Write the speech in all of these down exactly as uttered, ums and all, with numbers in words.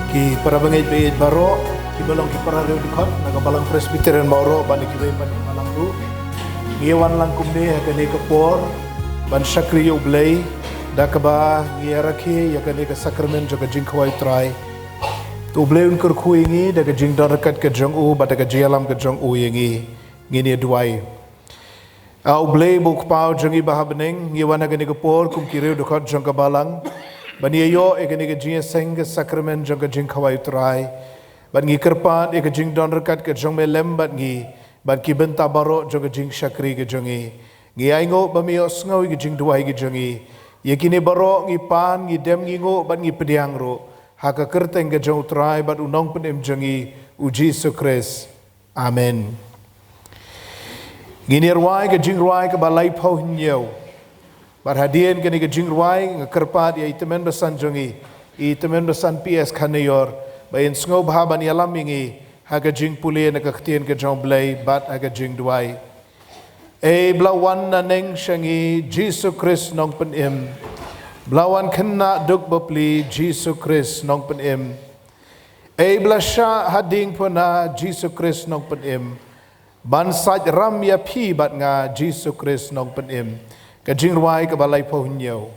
Ki para bangeit baieit baroh, kiba long ki para riewdkhot na ka Balang Presbyterian Mawroh bad na kiwei pat ki balang ruh. Ngi wan lang kumne ha kane ka por ban shakri ïa U Blei, da kaba ngi ïa rakhe ïa kane ka sakramen jong ka jingkhawai U Trai. To U Blei un kyrkhu ïa ngi da ka jingdon ryngkat ka jong u bad da ka jingïalam ka jong u ïa ngi. Ngin ïa duwai. A U Blei ba u Kpa jong ngi ba ha bneng, ngi wan ha kane ka por kum ki riewdkhot jong ka Balang ban ïa ïoh ïa kane ka jingïaseng ka sakramen jong ka jingkhawai U Trai. Bad ngi kyrpad ïa ka jingdon ryngkat ka jong me lem bad ngi, bad ki bynta baroh jong ka jingshakri ka jong ngi. Ngi ainguh ba me ïohsngew ïa ka jingduwai ka jong ngi. Ïa kine baroh ngi pan, ngi dem, ngi nguh bad ngi pdiang ruh ha ka kyrteng ka jong U Trai bad U Nongpynim jong ngi, U Jisu Khrist. Amen. Ngin ïa rwai ka jingrwai kaba laiphew hynñiew. Bad hadien kane ka jingrwai nga kyrpad ïa i tymmen basan jong ngi, i tymmen basan P S Khanayor, ba in sngewbha ban ïalam ïa ngi ha ka jingpule na ka ktien ka jong U Blei bad ha ka jingduwai. Ei ba la wan naneng sha ngi, Jisu Khrist Nongpynim. Ba la wan khynnah duk bapli, Jisu Khrist Nongpynim. Ei ba la shah ha diengphna, Jisu Khrist Nongpynim. Ban sait ram ïa phi bad nga, Jisu Khrist Nongpynim. Ka jingrwai kaba laiphew hynñiew.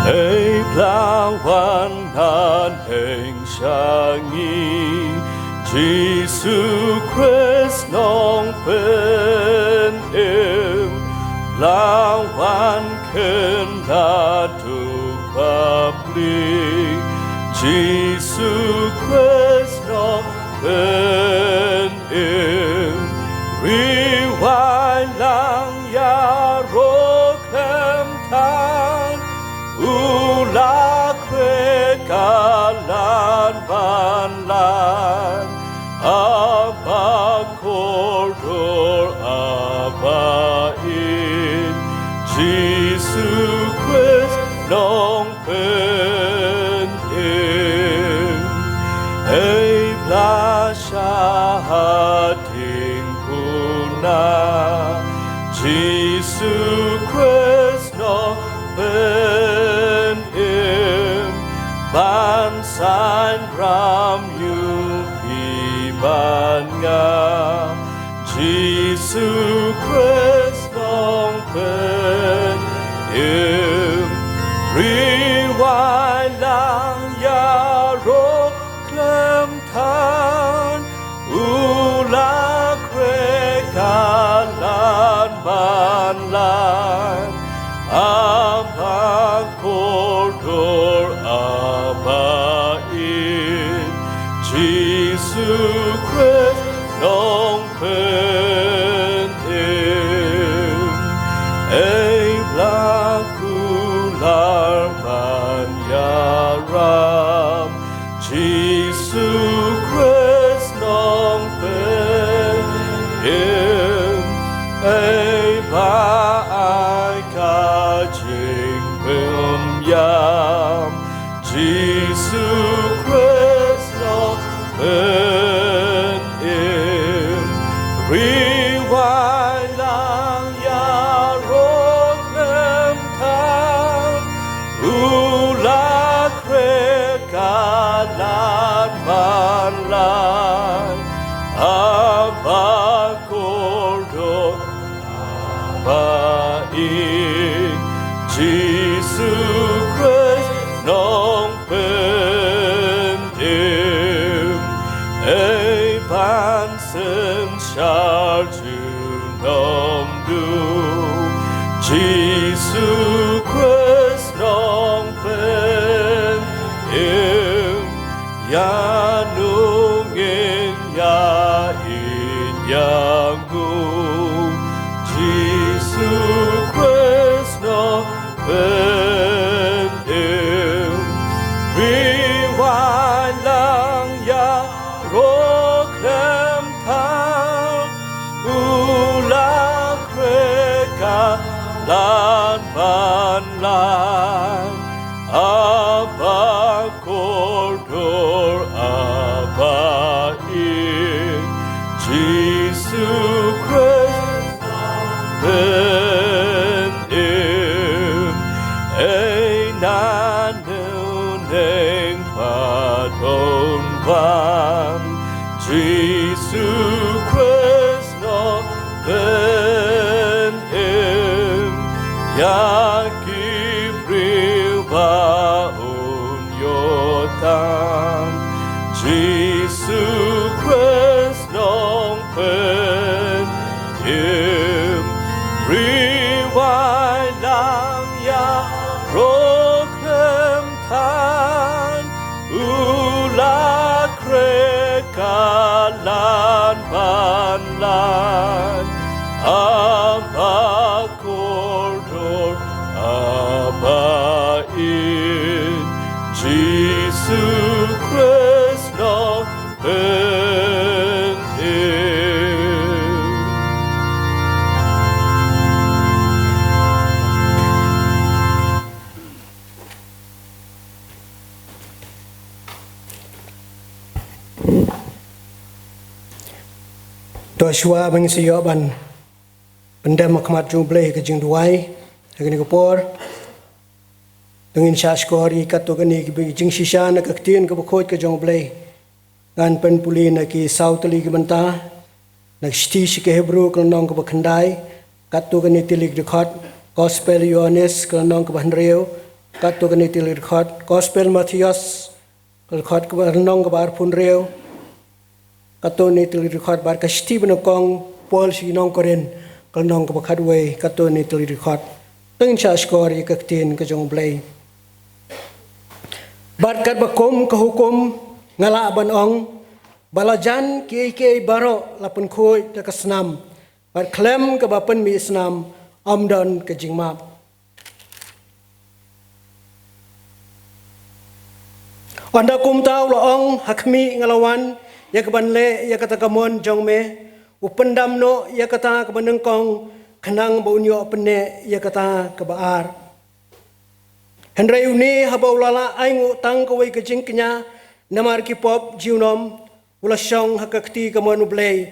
Ei ba la wan naneng sha ngi, Jisu Khrist Nongpynim. Ba la wan khynnah duk bapli, Jisu Khrist Nongpynim. Ri wai lang ïaroh khlem than, u la khreh ka lad ban lad. Abba kordor, Abba in, Jisu Khrist Nongpynim. Ei ba la shah ha diengphna, Jisu Khrist Nongpynim. Ban sait ram ïa phi bad nga, Jisu Khrist Nongpynim. Ri wai lang ïaroh khlem than, u la khreh ka lad ban lad. Abba kordor, Abba in, Jisu Khrist Nongpynim. Ei ba la kular ban ïaram, Jisu Khrist Nongpynim. Ei ba ai ka jingpynïap, Jisu Khrist Nongpynim. Ri wai lang ïaroh khlem than, u la khreh ka lad ban lad. Abba kordor, Abba in, Jisu Khrist Nongpynim. Ei ban synshar junom duh, Jisu Khrist Nongpynim. Ïanung ngin ïa ïeit ïa u, Jisu Khrist Nongpynim. Ri wai lang ïaroh khlem than, u la khreh ka lad ban lad. Abba kordor, Abba Don wan Jisu Khrist nongpynim ïa ki briew ba un ïoh tang. Jisu Khrist nongpynim, ri wai lang ïa ro khlem than, u la khreh ka lan ban lan. Aba kordor, aba ïeit, Jisu Khrist nongpynim. To shuwa ba ngin sa ïoh ban pyndem ha khmat jong U Blei ha ka jingduwai ha kane ka por. To ngin shah shkor ïa katto katne ki jingshisha na ka ktien kaba khuid ka jong U Blei. Ngan pynpule na ki saw tylli ki bynta, na ka shithi sha ki Hebru ka lynnong kaba khyndai, katto katne tylli ki dkhot, Gospel Ïoannis ka lynnong kaba hynriew, katto katne tylli ki dkhot, Gospel Mathaios ka dkhot kaba, lynnong kaba arphew hynriew, katto katne tylli ki dkhot, bad ka shithi ba nyngkong Paul sha ki nong Korinth ka lynnong kaba khatwei, katto katne tylli ki dkhot. To ngin shah shkor ïa ka ktien ka jong U Blei. Bad katba kum ka hukum nga lah ban ong, ba la jan kiei kiei baroh la pynkhuid da ka snam, bad khlem kaba pynmih snam ym don ka jingmap. Ynda kumta u la ong, ha khmih, nga la wan ïa kaban leh ïa kata ka mon jong me, u pyndam noh ïa kata kaba nyngkong, khnang ba un ïoh pynneh ïa kata kaba ar. Hynrei une, haba u la lah ainguh tang kawei ka jingkñia namar ki pop junom, u la shong ha ka kti kamon U Blei.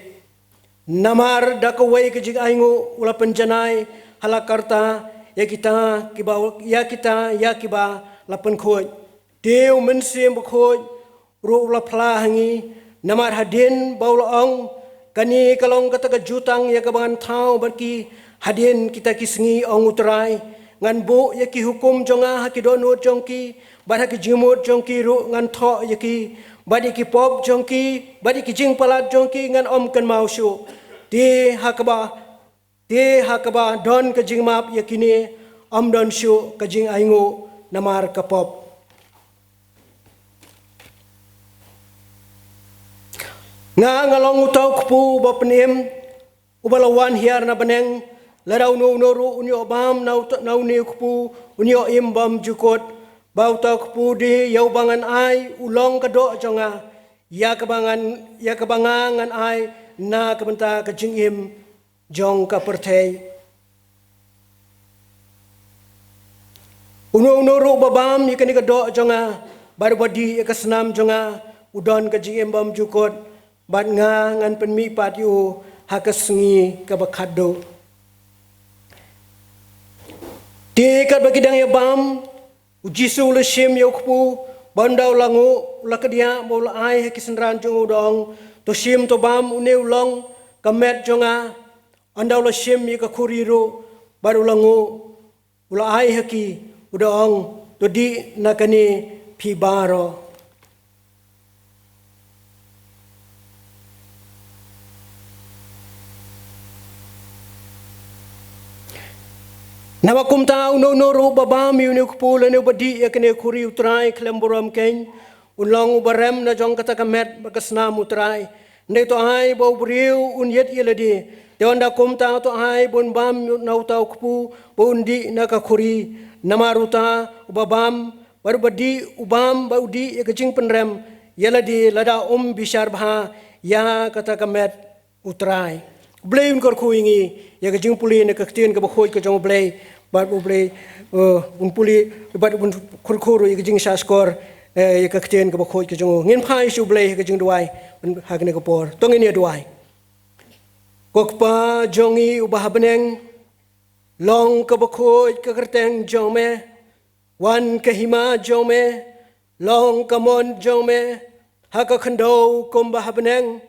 Namar da kawei ka jingainguh u la pynjanai ha la karta ïa kita kiba, ïa kita ïa kiba la pynkhuid. Te U Mynsiem Bakhuid ruh u la phla ha ngi, namar hadien ba u la ong, kane ka long kata ka jutang ïa kaba ngan thaw bad ki hadien kita ki sngi, ong U Trai, ngan buh ïa ki hukum jong nga ha ki dohnud jong ki, bad ha ki jingmut jong ki ruh ngan thoh ïa ki, bad ïa ki pop jong ki bad ïa ki jingpalat jong ki ngan ym kynmaw shuh. Te ha kaba, te ha kaba don ka jingmap ïa kine, ym don shuh ka jingainguh namar ka pop. Nga, nga long uta u kpu uba pynim, uba la wan hiar na bneng. Lada uno uno ruh un ïoh bam na uta, na une u kpu, un ïoh im bymjukut. Ba uta u kpu de ïa uba ngan ai u long ka doh jong nga, ïa kaba ngan, ïa kaba nga ngan ai na ka bynta ka jingim jong ka pyrthei. Uno uno ruh uba bam ïa kane ka doh jong nga bad uba dih ïa ka snam jong nga, u don ka jingim bymjukut, bad nga ngan pynmihpat ïa u ha ka sngi kaba khatduh. Te katba ki dang ïa bam, U Jisu u la shim ïa u kpu, bad ynda u la nguh, u la kdiah bad u la ai ha ki synran jong u, u da ong, to shim, to bam, une u long ka met jong nga. Ynda u la shim ïa ka khuri ruh bad u la nguh, u la ai ha ki, u da ong, to dih na kane phi baroh. Naba kumta uno uno ruh uba bam ïa une u kpu lane uba dih ïa kane ka khuri U Trai khlem burom keiñ, un long uba rem na jong kata ka met bad ka snam U Trai. Hynrei to ai ba u briew un ïit ïa lade. Te ynda kumta to ai ba un bam na uta u kpu, ba un dih na ka khuri. Namar uta uba bam bad uba dih, u bam bad u dih ïa ka jingpynrem ïa lade, lada um bishar bha ïa kata ka met U Trai. U Blei un kyrkhu ïa ngi ïa ka jingpule na ka ktien kaba khuid ka jong U Blei, bad U Blei, eh, un pule, bad un kyrkhu ruh ïa ka jingshahshkor, eh, ïa ka ktien kaba khuid ka jong u. Ngin phai sha U Blei ha ka jingduwai ha kane ka por. To ngin ïa duwai. Ko Kpa jong ngi uba ha bneng, long kaba khuid ka kyrteng jong me, wan ka hima jong me, Long ka mon jong me ha ka khyndew kumba ha bneng.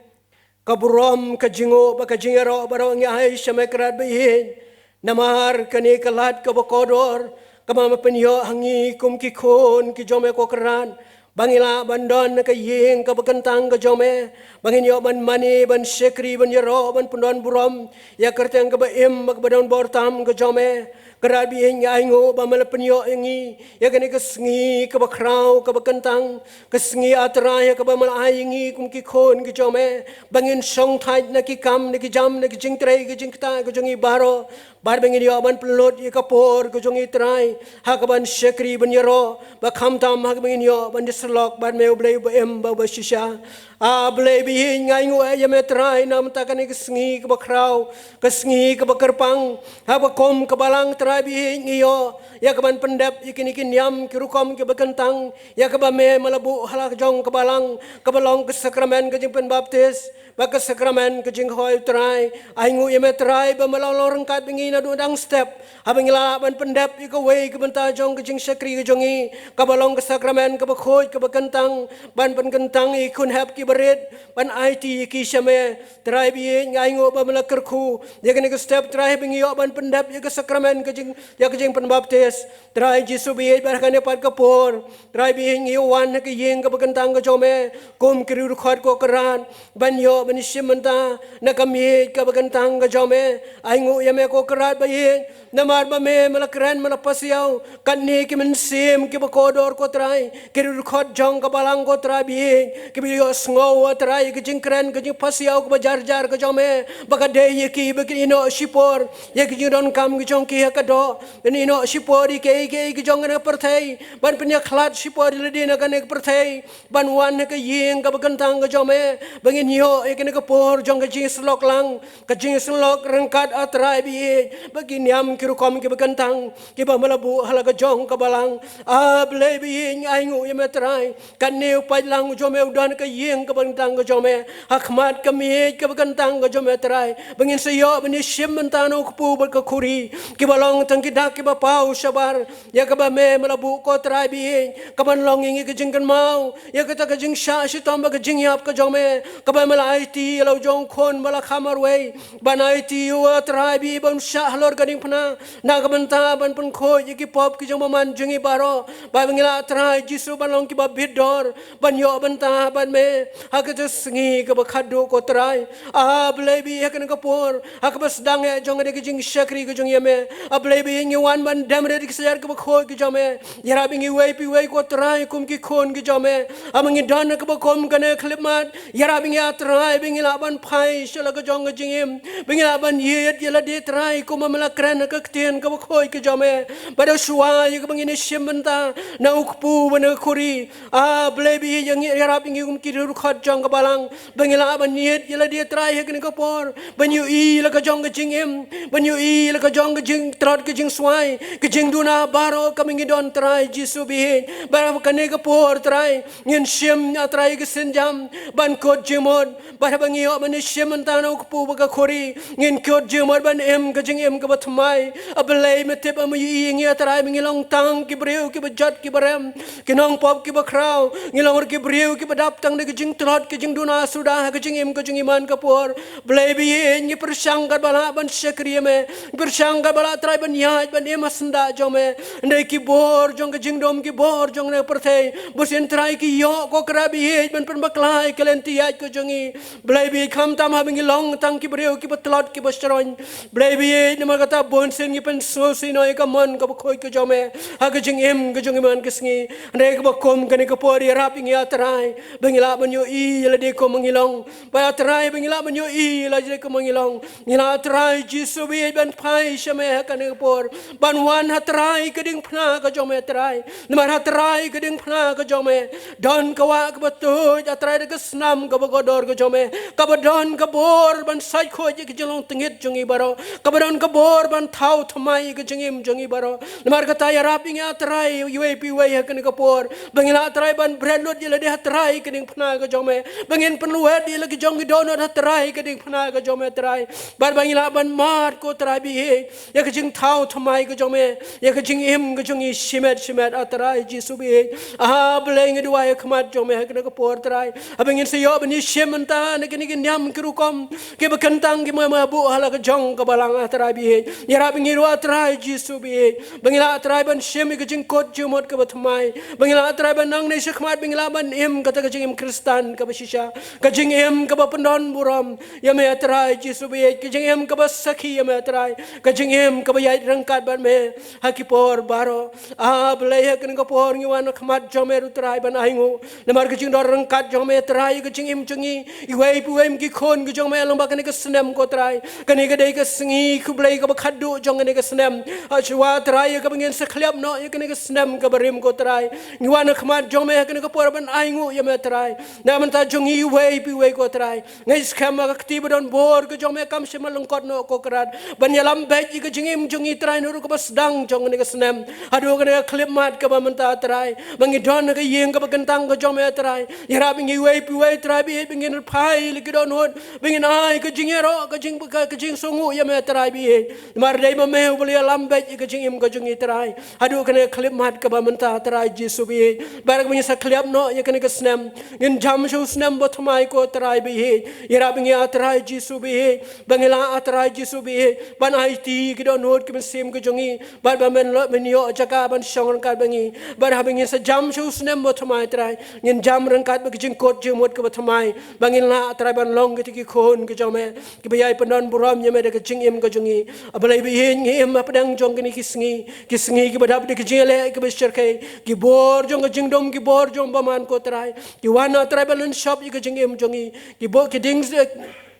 Ka burom, ka jingnguh bad ka jingïaroh baroh ngi ai sha me Kynrad ba ïeit. Namar kane ka lad kaba kordor kaba me pynïoh ha ngi kum ki khun ki jong me ko Kynrad, ba ngin lah ban don ha ka ïing kaba kyntang ka jong me, ba ngin ïoh ban mane, ban shakri, ban ïaroh, ban pyndon burom ïa ka kyrteng kaba im bad kaba don bor tam ka jong me. Kynrad ba ïeit, ngi ainguh ba me la pynïoh ïa ngi ïa kane ka sngi kaba khraw, kaba kyntang, ka sngi, A Trai, ha kaba me la ai ïa ngi kum ki khun ki jong me, ba ngin shongthait na ki kam, na ki jam, na ki jingtrei, ki jingktah ka jong ngi baroh, bad ba ngin ïoh ban pynlut ïa ka por ka jong ngi, Trai, ha kaban shakri, ban ïaroh, bad khamtam ha kaba ngin ïoh ban ïasyllok bad me, U Blei uba im bad uba shisha. A Blei ba ïeit, ngi ainguh ïa me, Trai, na ka bynta kane ka sngi kaba khraw, ka sngi kaba kyrpang. Ha ka kum ka balang, Trai ba ïeit, ngi ïoh ïa kaban pyndep ïa kine ki niam ki rukom kiba kyntang, ïa kaba me, me la buh ha la ka jong ka balang, kaba long ka sakramen ka jingpynbaptis bad ka sakramen ka jingkhawai, Trai. Ainguh ïa me, Trai, ba me la long ryngkat bad ngi naduh dang step, haba ngi lah ban pyndep ïa kawei ka bynta jong ka jingshakri ka jong ngi, kaba long ka sakramen kaba khuid, kaba kyntang, ban pynkyntang ïa ki khun hep kiba rit, ban aiti ïa ki sha me. Trai ba ïeit, ngi ainguh ba me la kyrkhu ïa kane ka step, Trai, ba ngi ïoh ban pyndep ïa ka sakramen ka jing, ïa ka jingpynbaptis. Trai Jisu ba ïeit, bad ha kane pat ka por, Trai ba ïeit, ngi ïoh wan ha ka ïing kaba kyntang ka jong me kum ki riewdkhot, ko Kynrad, ban ïoh ban ïashim bynta na ka miej kaba kyntang ka jong me. Ainguh ïa me, ko Kynrad ba ïeit, namar ba me, me la kren, me la pasiaw katne ki mynsiem kiba kordor, ko Trai, ki riewdkhot jong ka balang, ko Trai ba ïeit, kiba ïohsngew, A Trai, ka jingkren, ka jingpasiaw kaba jar jar ka jong me, ba ka dei ïa ki ba kin ïehnoh shipor ïa ki jingdonkam ki jong ki ha ka doh, ban ïehnoh shipor ïa kiei kiei ki jong kane ka pyrthei, ban pynïakhlad shipor ïa lade na kane ka pyrthei, ban wan ha ka ïing kaba kyntang ka jong me, ba ngin ïoh ïa kane ka por jong ka jingïasyllok lang, ka jingïasyllok ryngkat, A Trai ba ïeit, bad ki niam ki rukom kiba kyntang kiba me la buh ha la ka jong ka balang. A Blei ba ïeit, ngi ainguh ïa me, Trai, katne u paidlang jong me u don ha ka ïing kaba kyntang ka jong me, ha khmat ka miej kaba kyntang ka jong me, Trai, ba ngin sa ïoh ban ïashim bynta na u kpu bad ka khuri, kiba long tang ki dak kiba paw shabar ïa kaba me, me la buh, ko Trai ba ïeit, kaban long ïa ngi ka jingkynmaw ïa kata ka jingshah shitom bad ka jingïap ka jong me, kaba me la aiti ïa la u jong u khun ba la kha marwei, ban aiti ïa u, A Trai ba ïeit, ban shah halor ka diengphna na ka bynta ban pynkhuid ïa ki pop ki jong u bymman jong ngi baroh, ba ngi lah, Trai Jisu, ban long kiba bit dor ban ïoh bynta bad me ha kata ka sngi kaba khatduh, ko Trai. A Blei ba ïeit, ha kane ka por, ha kaba sdang eh jong kane ka jingshakri ka jong ngi ïa me, A Blei ba ïeit, ngi wan ban dem rit ïa ka saiar kaba khuid ka jong me. Ïarap ïa ngi iwei pa iwei, ko Trai, kum ki khun ki jong me, haba ngi don ha kaba kum kane ka khyllipmat, ïarap ïa ngi, A Trai, ba ngi lah ban phai sha la ka jong ka jingim, ba ngi lah ban ïeit ïa lade, Trai, kumba me la kren ha ka ktien kaba khuid ka jong me, bad shuwa ïa kaba ngin ïashim bynta na u kpu bad na ka khuri. A Blei ba ïeit, ïa ngi, ïarap ïa ngi kum ki riewdkhot jong ka balang, ba ngi lah ban ïeit ïa lade, Trai, ha kane ka por, ban ïohi la ka jong ka jingim, ban ïohi la ka jong ka jingtlot ka jingswai, ka jingduna baroh kaba ngi don, Trai Jisu ba ïeit. Bad ha kane ka por, Trai, ngin shim, A Trai, ka sienjam ban kut jingmut, bad haba ngi ïoh ban ïashim bynta na u kpu bad ka khuri, ngin kut jingmut ban im ka jingim kaba thymmai. A Blei, me tip, me ïohi ïa ngi, A Trai, ba ngi long tang ki briew kiba jot kiba rem, ki nongpop kiba khraw. Ngi long ruh ki briew kiba dap tang da ka jingtlot ka jingduna suda ha ka jingim ka jong ngi man ka por. Blei ba ïeit, ngi pyrshang katba lah ban shakri ïa me, ngi pyrshang katba lah, Trai, ban ïaid ban im ha syndah jong me. Hynrei ki bor jong ka jingdum, ki bor jong kane ka pyrthei, bunsien, Trai, ki ïoh, ko Kynrad ba ïeit, ban pynbakla ïa ka lynti ïaid ka jong ngi. Blei ba ïeit, khamtam haba ngi long tang ki briew kiba tlot kiba shroiñ, Blei ba ïeit, namar kata bunsien ngi pynsngewsih noh ïa ka mon kaba khuid ka jong me ha ka jingim ka jong ngi man ka sngi. Hynrei kaba kum kane ka por, ïarap ïa ngi, A Trai, ba ngi lah ban ïohi ïa lade kumba ngi long. Bad, A Trai, ba ngi lah ban ïohi ïa lade kumba ngi long. Ngi lah, A Trai Jisu ba ïeit, ban phai sha me ha kane ka por, ban wan ha trai ka diengphna ka jong me, Trai. Namar ha trai ka diengphna ka jong me, don ka wah kaba tuid, A Trai, da ka snam kaba kordor ka jong me, kaba don ka bor ban sait khuid ïa ka jinglong tyngit jong ngi baroh, kaba don ka bor ban thaw thymmai ïa ka jingim jong ngi baroh. Namar kata ïarap ïa ngi ah Trai, iwei pa iwei ha kane ka por ba ngin lah Trai ban bret lut ïa lade ah Trai ïa ka diengphna ka jong me, ba ngin pynlwet ïa la ki jong ki dohnud ah Trai ïa ka diengphna ka jong me Trai. Bad ba ngin lah ban mad ko Trai ba ïeit ïa ka jingthaw thymmai ka jong me, ïa ka jingim ka jong ngi shimet shimet ah Trai Jisu ba ïeit. Ah Blei, ngi duwai ha khmat jong me ha kane ka por Trai, haba ngin sa ïoh ban ïashim bynta na kine ki niam ki rukom kiba kyntang ki ma ma buh ha la ka jong ka balang ah Trai ba ïeit. Ïarap ïa ngi ruh ah Trai Jisu ba ïeit, ba ngin lah Trai ban shim ïa ka jingkut jingmut kaba thymmai, ba ngin lah Trai ban nangne shakhmat ba ngin lah ban im kata ka jingim Khristan kaba shisha, ka jingim kaba pyndon burom ïa me ah Trai Jisu ba ïeit, ka jingim kaba sakhi ïa me ah Trai, ka jingim kaba ïaid ryngkat bad me ha ki por baroh. Ah Blei, ha kane ka por ngi wan ha khmat jong me ruh Trai ban ainguh namar ka jingdon ryngkat jong me Trai ïa ka jingim jong ngi, iwei pa iwei ki khun ka jong me lyngba kane ka snem ko Trai. Kane ka dei ka sngi ko Blei kaba khatduh jong kane ka snem. Hashwa Trai ïa kaba ngin sa khliap noh ïa kane ka snem kaba rim ko Trai, ngi wan ha khmat jong me ha kane ka por ban ainguh ïa me Trai na ka bynta jong ngi iwei pa iwei ko Trai. Ngi skhem ha ka kti ba don bor ka jong me kam shym la lyngkot noh ko Kynrad ban ïalam beit ïa ka jingim jong ngi Trai naduh kaba sdang jong kane ka snem haduh kane ka khyllipmat kaba mynta Trai, ba ngi don ha ka ïing kaba kyntang ka jong me Trai. Ïarap ïa ngi iwei pa iwei Trai ba ïeit, ba ngin phai la ki dohnud, ba ngin ai ka jingïaroh, ka jing ka, ka jingsngewnguh ïa me Trai ba ïeit. Namar dei ma me uba la ïalam beit ïa ka jingim ka jong ngi Trai haduh kane ka khyllipmat kaba mynta Trai Jisu ba ïeit. Bad haba ngin sa khliap noh ïa kane ka snem, ngin jam sha u snem ba thymmai ko Trai ba ïeit. Ïarap ïa ngi ah Trai Jisu ba ïeit, ba ngin lah ah Trai Jisu ba ïeit ban aiti ki dohnud ki mynsiem ka jong ngi, bad ba men lah men ïoh jaka ban shong ryngkat bad ngi. Bad haba ngin sa jam sha u snem ba thymmai Trai, ngin jam ryngkat bad ka jingkut jingmut kaba thymmai, ba ngin lah Trai ban long kita ki khun ka jong me kiba ïai pyndon burom ïa me da ka jingim ka jong ngi. Ah Blei ba ïeit, ngi im hapdeng jong kine ki sngi, ki sngi kiba dap da ka jingïaleh kaba shyrkhei, ki bor jong ka jingdum, ki bor jong bymman ko Trai, ki wan ah Trai ban lynshop ïa ka jingim jong ngi, ki bor ki ding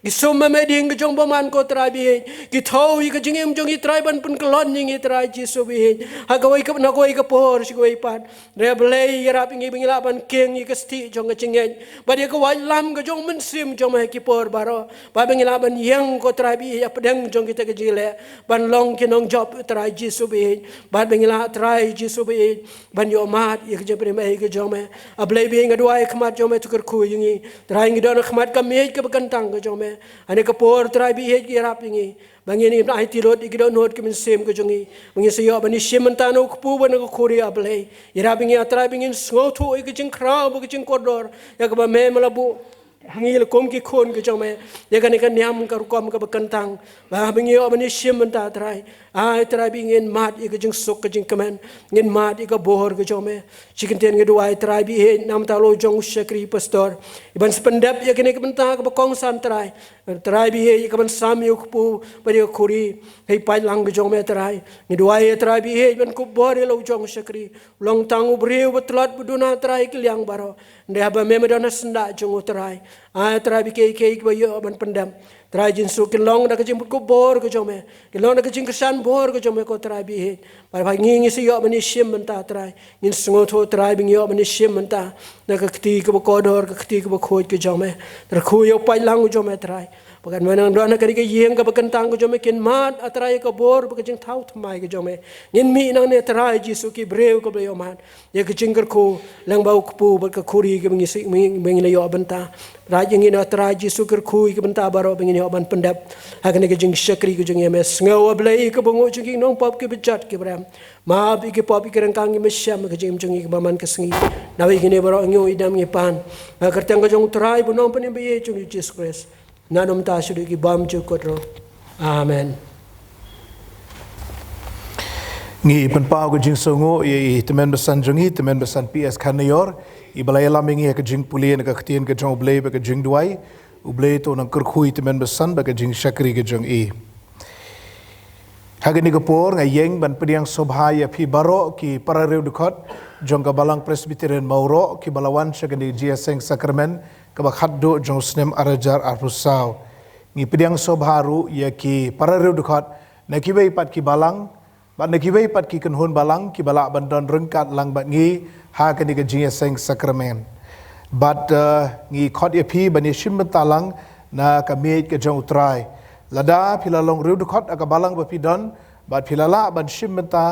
ki sum ma me ding ka jong bymman ko Trai ba ïeit, ki thew ïa ka jingim jong ngi Trai ban pynkyllon ïa ngi Trai Jisu ba ïeit. Ha kawei ka, na kawei ka por sha kawei pat. Re Blei, ïarap ïa ngi ba ngin lah ban kieng ïa ka stieh jong ka jingngeit bad ïa ka waitlam ka jong u Mynsiem jong me ha ki por baroh, bad ba ngin lah ban ïeng ko Trai ba ïeit hapdeng jong kita ki jingïaleh ban long ki nongjop Trai Jisu ba ïeit, bad ba ngin lah Trai Jisu ba ïeit ban ïoh mad ïa ka jingpynim ei ka jong me. Ah Blei ba ïeit, nga duwai ha khmat jong me to kyrkhu ïa ngi Trai, ngi don ha khmat ka miej kaba kyntang ka jong me. Ha kane ka por Trai ba ïeit, ïarap ïa ngi ba ngin ïa aiti lut ïa ki dohnud ki mynsiem ka jong ngi, ba ngin sa ïoh ban ïashim bynta na u kpu bad na ka khuri ah Blei. Ïarap ïa ngi ah Trai ba ngin sngewthuh ïa ka jingkhraw bad ka jingkordor ïa kaba me me la buh ha ngi la kum ki khun ka jong me, ïa kane ka niam ka rukom kaba kyntang, ba ba ngin ïoh ban ïashim bynta Trai. Ai Trai ba ngin mad ïa ka jingsuk ka jingkmen, ngin mad ïa ka bor ka jong me. Shi kyntien ngi duwai Trai ba ïeit namar u jong u shakri pastor, ban sa pyndep ïa kane ka bynta kaba kongsan Trai. Trai ba ïeit, ïa kaban sam ïa u kpu bad ïa ka khuri ha i paidlang ka jong me Trai. Ngi duwai Trai ba ïeit ban kup bor ïa la u jong u shakri, long tang u briew ba tlot ba duna Trai ki liang baroh. Hynrei haba me me don ha syndah jong u Trai, ai Trai ba kiei kiei kiba ïoh ban pyndep Trai Jisu kin long da ka jingpynkup bor ka jong me, kin long da ka jingkyrshan bor ka jong me ko Trai ba ïeit. Bad ba ngi ngi sa ïoh ban ïashim bynta Trai, ngin sngewthuh Trai ba ngi ïoh ban ïashim bynta na ka kti kaba kordor, ka kti kaba khuid ka jong me. Kyrkhu ïa u paidlang u jong me Trai, ba kan wan nang don ha kane ka ïing kaba kyntang ka jong me, kin mad ah Trai ïa ka bor bad ka jingthaw thymmai ka jong me. Ngin mih nangne Trai Jisu ki briew kiba la ïoh mad ïa ka jingkyrkhu lyngba u kpu bad ka khuri kaba ngi sih, ba ngin ïoh bynta. Trai ïa ngi na Trai Jisu, kyrkhu ïa ki bynta baroh ba ngin ïoh ban pyndep ha kane ka jingshakri ka jong ngi ïa me. Sngew ah Blei ïa ka bynguh jong ki nongpop kiba jot kiba rem. Map ïa ki pop ïa ki ryngkang kiba shem ha ka jingim jong ngi kaba man ka sngi. Naba ïa kine baroh ngi ïoh i dam ngi pan ha ka kyrteng ka jong u Trai ba u Nongpynim ba ïeit jong ngi Jisu Khrist, na mynta shaduh ki bymjukut ruh. Amen. Ngi pynpaw ka jingsngewnguh ïa i tymmen basan jong ngi, tymmen basan P S Khanior, iba la ïalam ïa ngi ha ka jingpule na ka ktien ka jong u Blei bad ka jingduwai. U Blei to nang kyrkhu ïa i tymmen basan bad ka jingshakri ka jong i. Ha kane ka por nga ïeng ban pdiang sngewbha ïa phi baroh ki para riewdkhot jong ka Balang Presbyterian Mawroh kiba la wan sha kane ka jingïaseng sakramen kaba khatduh jong u snem ar hajar arphew saw. Ngi pdiang sngewbha ruh ïa ki para riewdkhot na kiwei pat ki balang bad na kiwei pat ki kynhun balang kiba lah ban don ryngkat lang bad ngi ha kane ka jingïaseng sakramen. Bad, eh, ngi khot ïa phi ban ïashim bynta lang na ka miej ka jong u Trai. Lada phi la long riewdkhot ha ka balang ba phi don, bad phi la lah ban shim bynta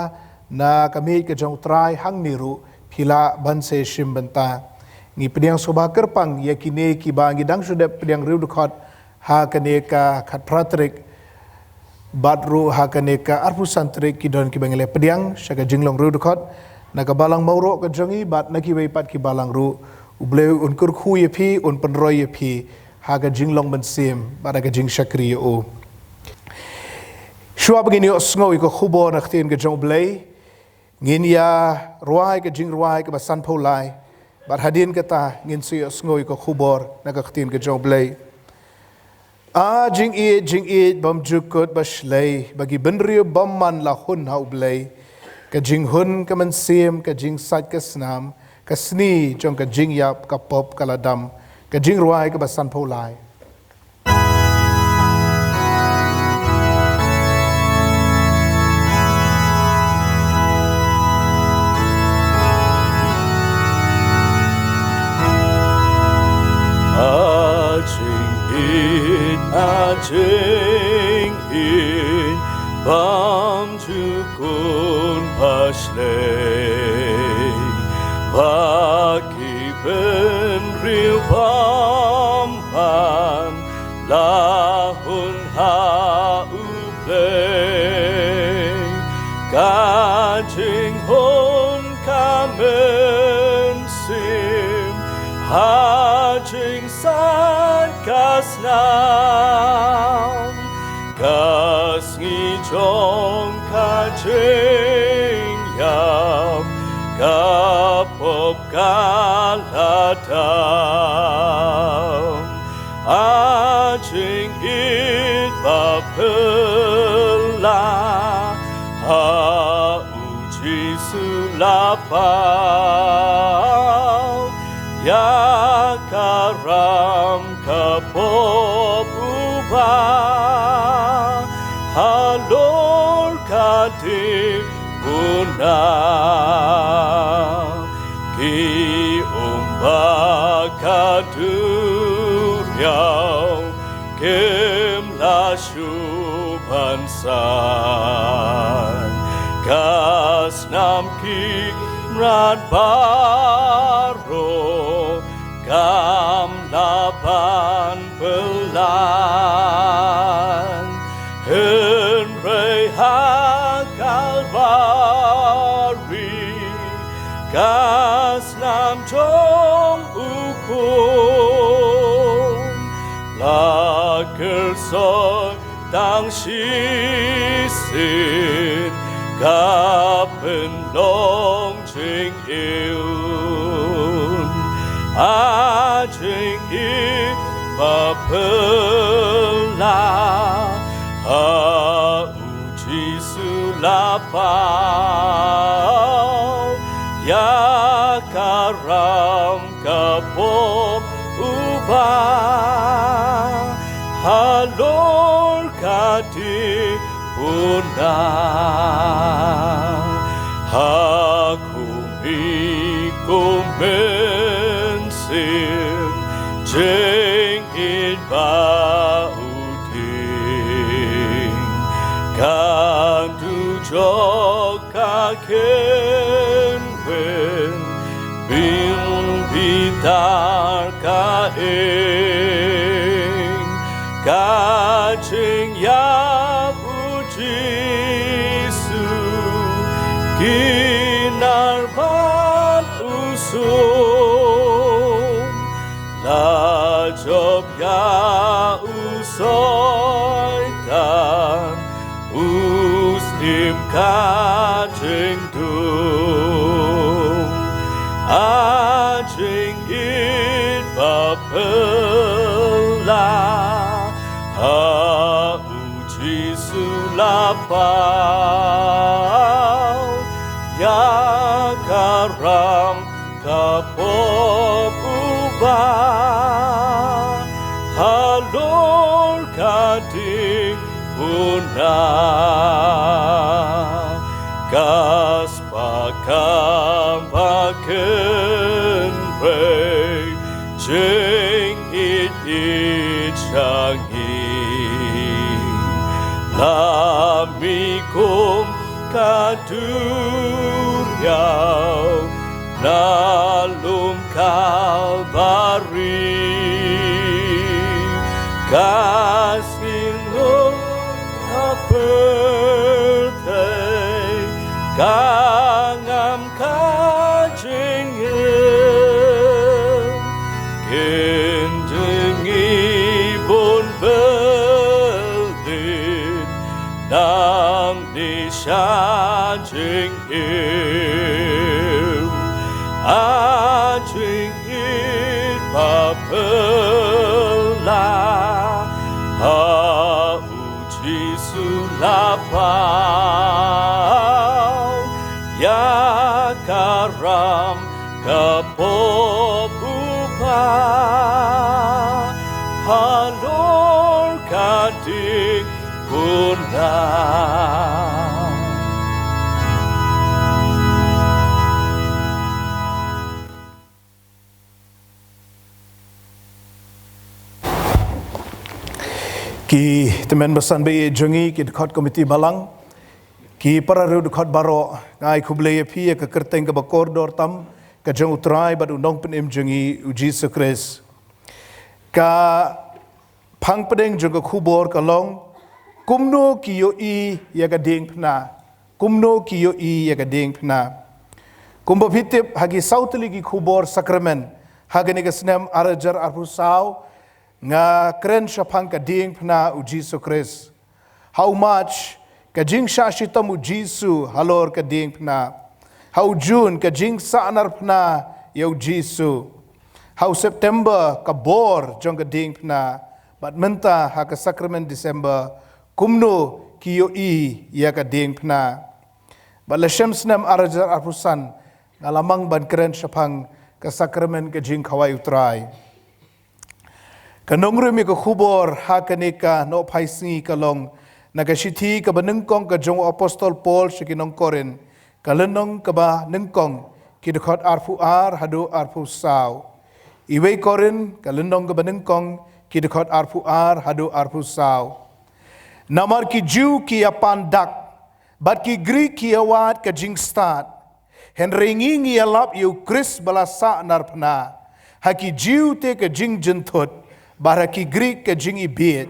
na ka miej ka jong U Trai hangne ruh, phi lah ban sa shim bynta. Ngi pdiang sngewbha kyrpang ïa kine kiba ngi dang shu dep pdiang riewdkhot ha kane ka khatphra tarik, bad ruh ha kane ka arphew san tarik ki don kiba ngi la pdiang sha ka jinglong riewdkhot na ka balang Mawroh ka jong ngi bad na kiwei pat ki balang ruh. U Blei un kyrkhu ïa phi, un pynroi ïa phi ha ka jinglong mynsiem bad ha ka jingshakri ïa u. Shuwa ba ngin ïohsngew ïa ka khubor na ka ktien ka jong U Blei, ngin ïa rwai ka jingrwai kaba sanphew lai, bad hadien kata ngin sa ïohsngew ïa ka khubor na ka ktien ka jong U Blei. A jingïeit, jingïeit bymjukut bashlei, ba ki bynriew bymman la hun ha U Blei. Ka jinghun ka mynsiem, ka jingsait ka snam, ka sni jong ka jingïap ka pop ka la dam. Ka jingrwai kaba sanphew lai. A jingïeit, a jingïeit bymjukut bashlei, ba ki bynriew bymman la hun ha U Blei. Ka jinghun ka mynsiem ha jingsait ka snam, ka sngi jong ka jingïap ka pop ka la dam. A jingïeit baphylla ha U Jisu la paw ïa ka ram ka pop uba halor ka dei puna. Ki um ba ka duriaw kim la shu ban san, ka snam ki mrad baroh kam lah ban pynlait. Hynrei ha Kalbari ka snam jong u khun la kyrsoi tang shisien, ka pynlong jingïeit. A jingïeit baphylla ha U Jisu la paw ïa ka ram ka pop uba halor ka dei puna. Ha kumne kum mynsiem jingïeit ba u dieng, kan duh jong ka kynwin, bym bitar ka ïing. Ka jingïap u Jisu ki nar ban u sum, la jop ïa u Soitan u syiem ka jingdum. A jingïeit baphylla ha U Jisu la paw ïa ka ram ka pop uba halor ka dei puna. Ka spah kaba kynrei jingïeit ïeit sha ngi. Ami kum ka duriaw na lum Kalbari, ka sngewlung ka pyrthei ka ngam ka jingim, kin jingim bun belit nam nisha jingim. A jingim ba pela ha u Jisu la pau ïa ka ram ka pop u pa halor ka ding puna. Ki tymmen basan ba ïeit jong ngi, ki dkhot komiti balang, ki para riewdkhot baroh, nga ai khublei ïa phi ïa ka kyrteng kaba kordor tam ka jong U Trai bad U Nongpynim jong ngi U Jisu Khrist. Ka phang pdeng jong ka khubor ka long, kumno ki ïohi ïa ka diengphna. Kumno ki ïohi ïa ka diengphna. Kumba phi tip, ha ki saw tylli ki khubor sakramen ha kane ka snem ar hajar arphew saw, nga kren shaphang ka diengphna U Jisu Khrist. Ha u March, ka jingshah shitom U Jisu halor ka diengphna. Ha u June, ka jingsahnarphna ïa U Jisu. Ha u September, ka bor jong ka diengphna. Bad mynta ha ka sakramen December, kumno ki ïohi ïa ka diengphna. Bad la shem snem ar hajar arphew san, nga la mang ban kren shaphang ka sakramen ka jingkhawai U Trai. Ka nongrim ïa ka khubor ha kane ka nohphai sngi ka long na ka shithi kaba nyngkong ka jong u apostol Paul sha ki nong Korinth, ka lynnong kaba nyngkong, ki dkhot arphew ar haduh arphew saw. Iwei Korinth, ka lynnong kaba nyngkong, ki dkhot arphew ar haduh arphew saw. Namar ki Jiw ki ïapan dak, bad ki Grik ki ïawad ka jingstad. Hynrei ngi ngi ïalap ïa U Khrist ba la sahnarphna. Ha ki Jiw te ka jingjynthut, bad ha ki Grik ka jingibieit.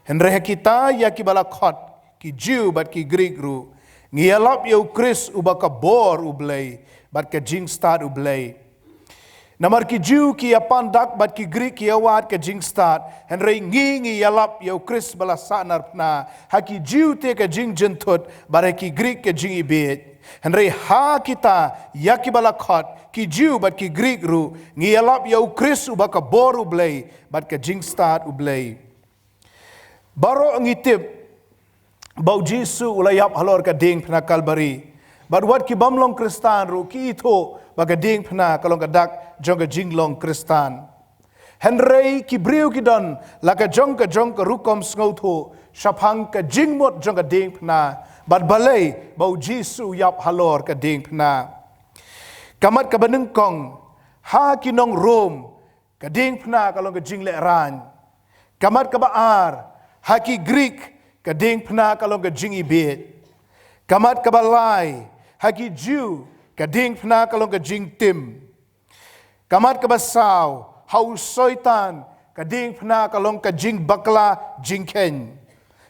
Hynrei ha kita ïa kiba la khot, ki Jiw bad ki Grik ruh, ngi ïalap ïa U Khrist uba ka bor U Blei, bad ka jingstad U Blei. Namar ki Jiw ki ïapan dak bad ki Grik ki ïawad ka jingstad, hynrei ngi ngi ïalap ïa U Khrist ba la sahnarphna, ha ki Jiw te ka jingjynthut, bad ha ki Grik ka jingibieit. Hynrei ha kita ïa kiba la khot, ki Jiw bad ki Grik ruh, ngi ïalap ïa U Khrist uba ka bor U Blei, bad ka jingstad U Blei. Baroh ngi tip ba U Jisu u la ïap halor ka diengphna Kalbari. Bad wat ki bym long Khristan ruh ki ithuh ba ka diengphna ka long ka dak jong ka jinglong Khristan. Hynrei ki briew ki don la ka jong ka jong ka rukom sngewthuh shaphang ka jingmut jong ka diengphna, bad balei ba U Jisu u ïap halor ka diengphna. Ka mat kaba nyngkong, ha ki nong Rom, ka diengphna ka long ka jinglehrain. Ka mat kaba ar, ha ki Grik, ka diengphna ka long ka jingibieit. Ka mat kaba lai, ha ki Jiw, ka diengphna ka long ka jingtim. Ka mat kaba saw, ha u Soitan, ka diengphna ka long ka jingbakla jingkheiñ.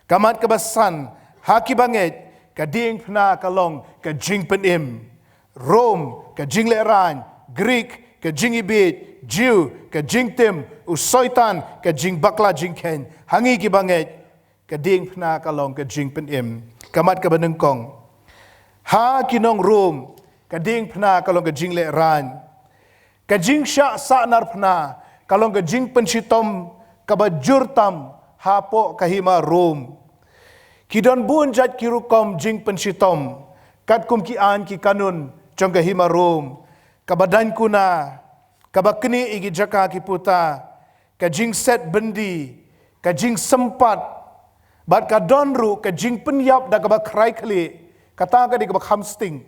Ka mat kaba san, ha ki bangeit, ka diengphna ka long ka jingpynim. Rom, ka jinglehrain, Grik, ka jingibieit, Jiw, ka jingtim, u Soitan, ka jingbakla jingkheiñ, ha ngi ki bangeit, ka diengphna ka long ka jingpynim. Ka mat kaba nyngkong, ha ki nong Rom, ka diengphna ka long ka jinglehrain. Ka jingshah sahnarphna ka long ka jingpynshitom kaba jur tam hapoh ka hima Rom. Ki don bun jait ki rukom jingpynshitom, katkum ki aiñ ki kanun jong ka hima Rom, kaba daiñ kuna, kaba knieh ïa ki jaka ki puta, ka jingset byndi, ka jingsympat, bad ka don ruh ka jingpynïap da kaba khrai khlieh, kata ka dei kaba kham sting.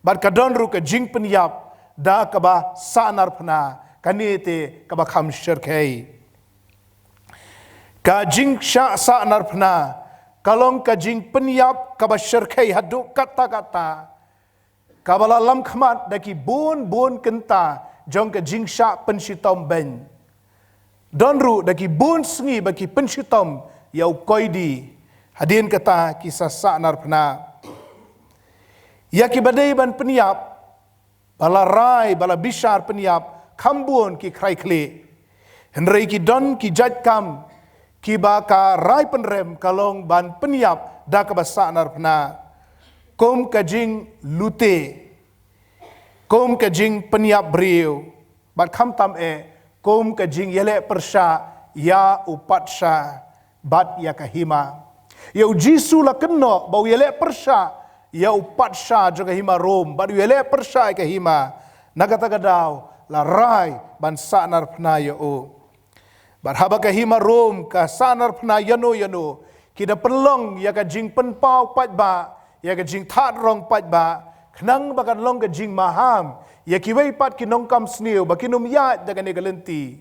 Bad ka don ruh ka jingpynïap da kaba sahnarphna, kane te kaba kham shyrkhei. Ka jingshah sahnarphna ka long ka jingpynïap kaba shyrkhei haduh katta katta, kaba la lam khmat da ki bun bun kynta jong ka jingshah pynshitom beiñ. Don ruh da ki bun sngi ba ki pynshitom ïa u koidi, hadien kata ki sa sahnarphna. Ïa kiba dei ban pynïap, ba la rai, ba la bishar pynïap, kham bun ki khrai khlieh. Hynrei ki don ki jait kam kiba ka rai pynrem ka long ban pynïap da kaba sahnarphna, kum ka jinglute, kum ka jingpynïap briew, bad khamtam eh, kum ka jingïaleh pyrshah ïa u patsha bad ïa ka hima. Ïa u Jisu la kynnoh ba u ïaleh pyrshah ïa u patsha jong ka hima Rom, bad u ïaleh pyrshah ïa ka hima. Na kata ka daw la rai ban sahnarphna ïa u. Bad haba ka hima Rom ka sahnarphna ïano ïano, ki da pynlong ïa ka jingpynpaw paidbah, ïa ka jingthad rong paidbah, khnang ba kan long ka jingmaham ïa kiwei pat ki nongkam sniew ba kin ym ïaid da kane ka lynti.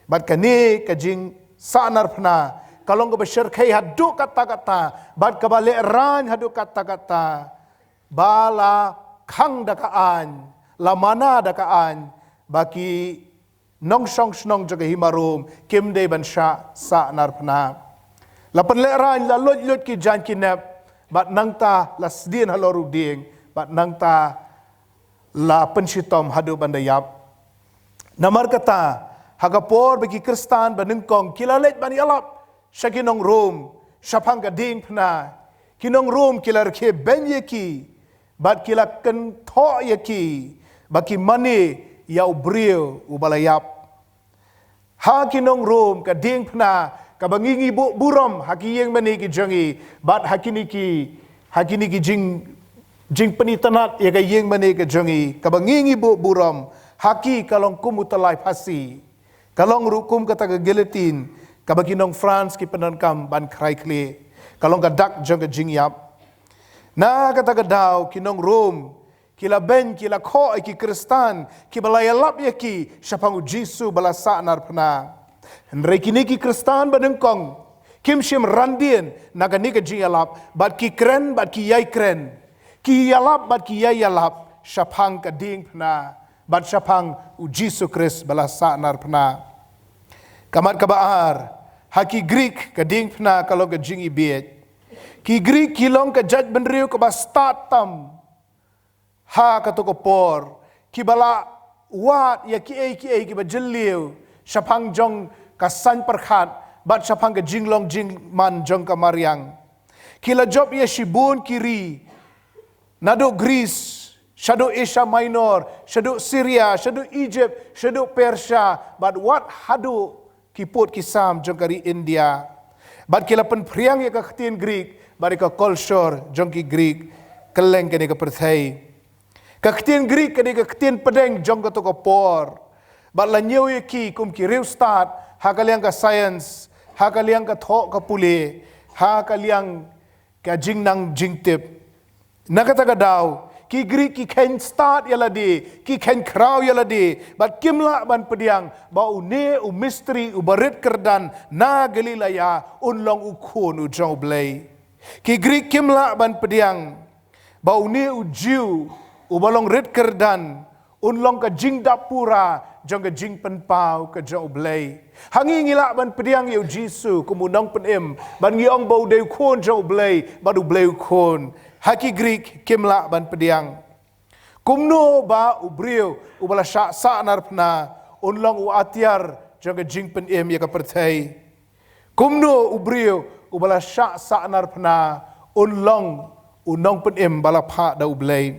Bad kane ka jingsahnarphna ka long kaba shyrkhei haduh katta katta, bad kaba lehraiñ haduh katta katta, ba la khang da ka aiñ, la mana da ka aiñ, ba ki nongshong shnong jong ka hima Rom kim dei ban shah sahnarphna. La pynlehraiñ, la luid luid ki jaiñ ki nep, bad nangta la sdien halor u dieng, bad nangta la pynshitom haduh ban da ïap. Namarkata, ha ka por ba ki Khristan ba nyngkong ki la leit ban ïalap sha ki nong Rom shaphang ka diengphna, ki nong Rom ki la rkhie beiñ ïa ki, bad ki la kynthoh ïa ki ba ki mane ïa u briew uba la ïap. Ha ki nong Rom, ka diengphna kaba ngi ngi buh burom ha ki ïingmane ki jong ngi, bad ha kine ki, ha kine ki jing, jingpynitynnad ïa ka ïingmane ka jong ngi, kaba ngi ngi buh burom ha ki, ka long kum u tyllai phasi, ka long ruh kum kata ka guillotine kaba ki nong France ki pyndonkam ban khrai khlieh, ka long ka dak jong ka jingïap. Na kata ka daw ki nong Rom ki la beiñ, ki la khoh ïa ki Khristan kiba la ïalap ïa ki shaphang u Jisu ba la sahnarphna. Hynrei kine ki Khristan ba nyngkong kim shym ran dien na kane ka jingïalap, bad ki kren bad ki ïai kren, ki ïalap bad ki ïai ïalap shaphang ka diengphna bad shaphang u Jisu Khrist ba la sahnarphna. Ka mat kaba ar, ha ki Grik ka diengphna ka long ka jingibieit. Ki Grik ki long ka jaitbynriew kaba stad tam ha kato ka por, kiba la wad ïa kiei kiei kiba jylliew shaphang jong ka saiñ pyrkhat bad shaphang ka jinglong jingman jong ka mariang. Ki la jop ïa shibun ki ri, naduh Greece, shaduh Asia Minor, shaduh Syria, shaduh Egypt, shaduh Persia, bad wat haduh ki pud ki sam jong ka ri India. Bad ki la pynphriang ïa ka ktien Grik bad ïa ka culture jong ki Grik kylleng kane ka pyrthei. Ka ktien Grik ka dei ka ktien pdeng jong kato ka por, bad la ñiew ïa ki kum ki riewstad ha ka liang ka science, ha ka liang ka thoh ka pule, ha ka liang ka jingnang jingtip. Na kata ka daw ki Grik ki kheiñ stad ïa lade, ki kheiñ khraw ïa lade, bad kim lah ban pdiang ba une u mistri uba rit kyrdan na Galilea un long u khun u jong U Blei. Ki Grik kim lah ban pdiang ba une u Jiw uba long rit kyrdan un long ka jingdap pura jong ka jingpynpaw ka jong U Blei. Ha ngi ngi lah ban pdiang ïa u Jisu kum u nongpynim, bad ngi ong ba u dei u khun jong U Blei, bad U Blei u khun. Ha ki Grik kim lah ban pdiang. Kumno ba u briew uba la shah sahnarphna un long u atiar jong ka jingpynim ïa ka pyrthei? Kumno u briew uba la shah sahnarphna un long u nongpynim ba la phah da U Blei?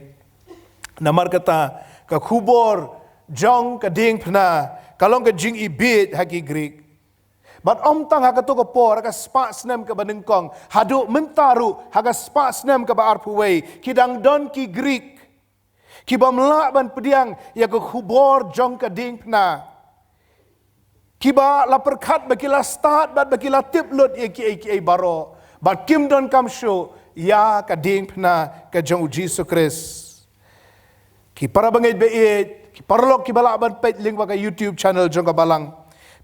Namarkata ka khubor jong ka diengphna ka long ka jingibieit ha ki Grik. Bad ym tang ha kato ka por, ha ka spah snem kaba nyngkong, haduh mynta ruh ha ka spah snem kaba arphew wei, ki dang don ki Grik kibym lah ban pdiang ïa ka khubor jong ka diengphna, kiba la pyrkhat ba ki la stad bad ba ki la tip lut ïa kiei kiei baroh, bad kim donkam shuh ïa ka diengphna ka jong u Jisu Khrist. Ki para bangeit baieit, ki paralok kiba lah ban peit lyngba ka YouTube channel jong ka Balang,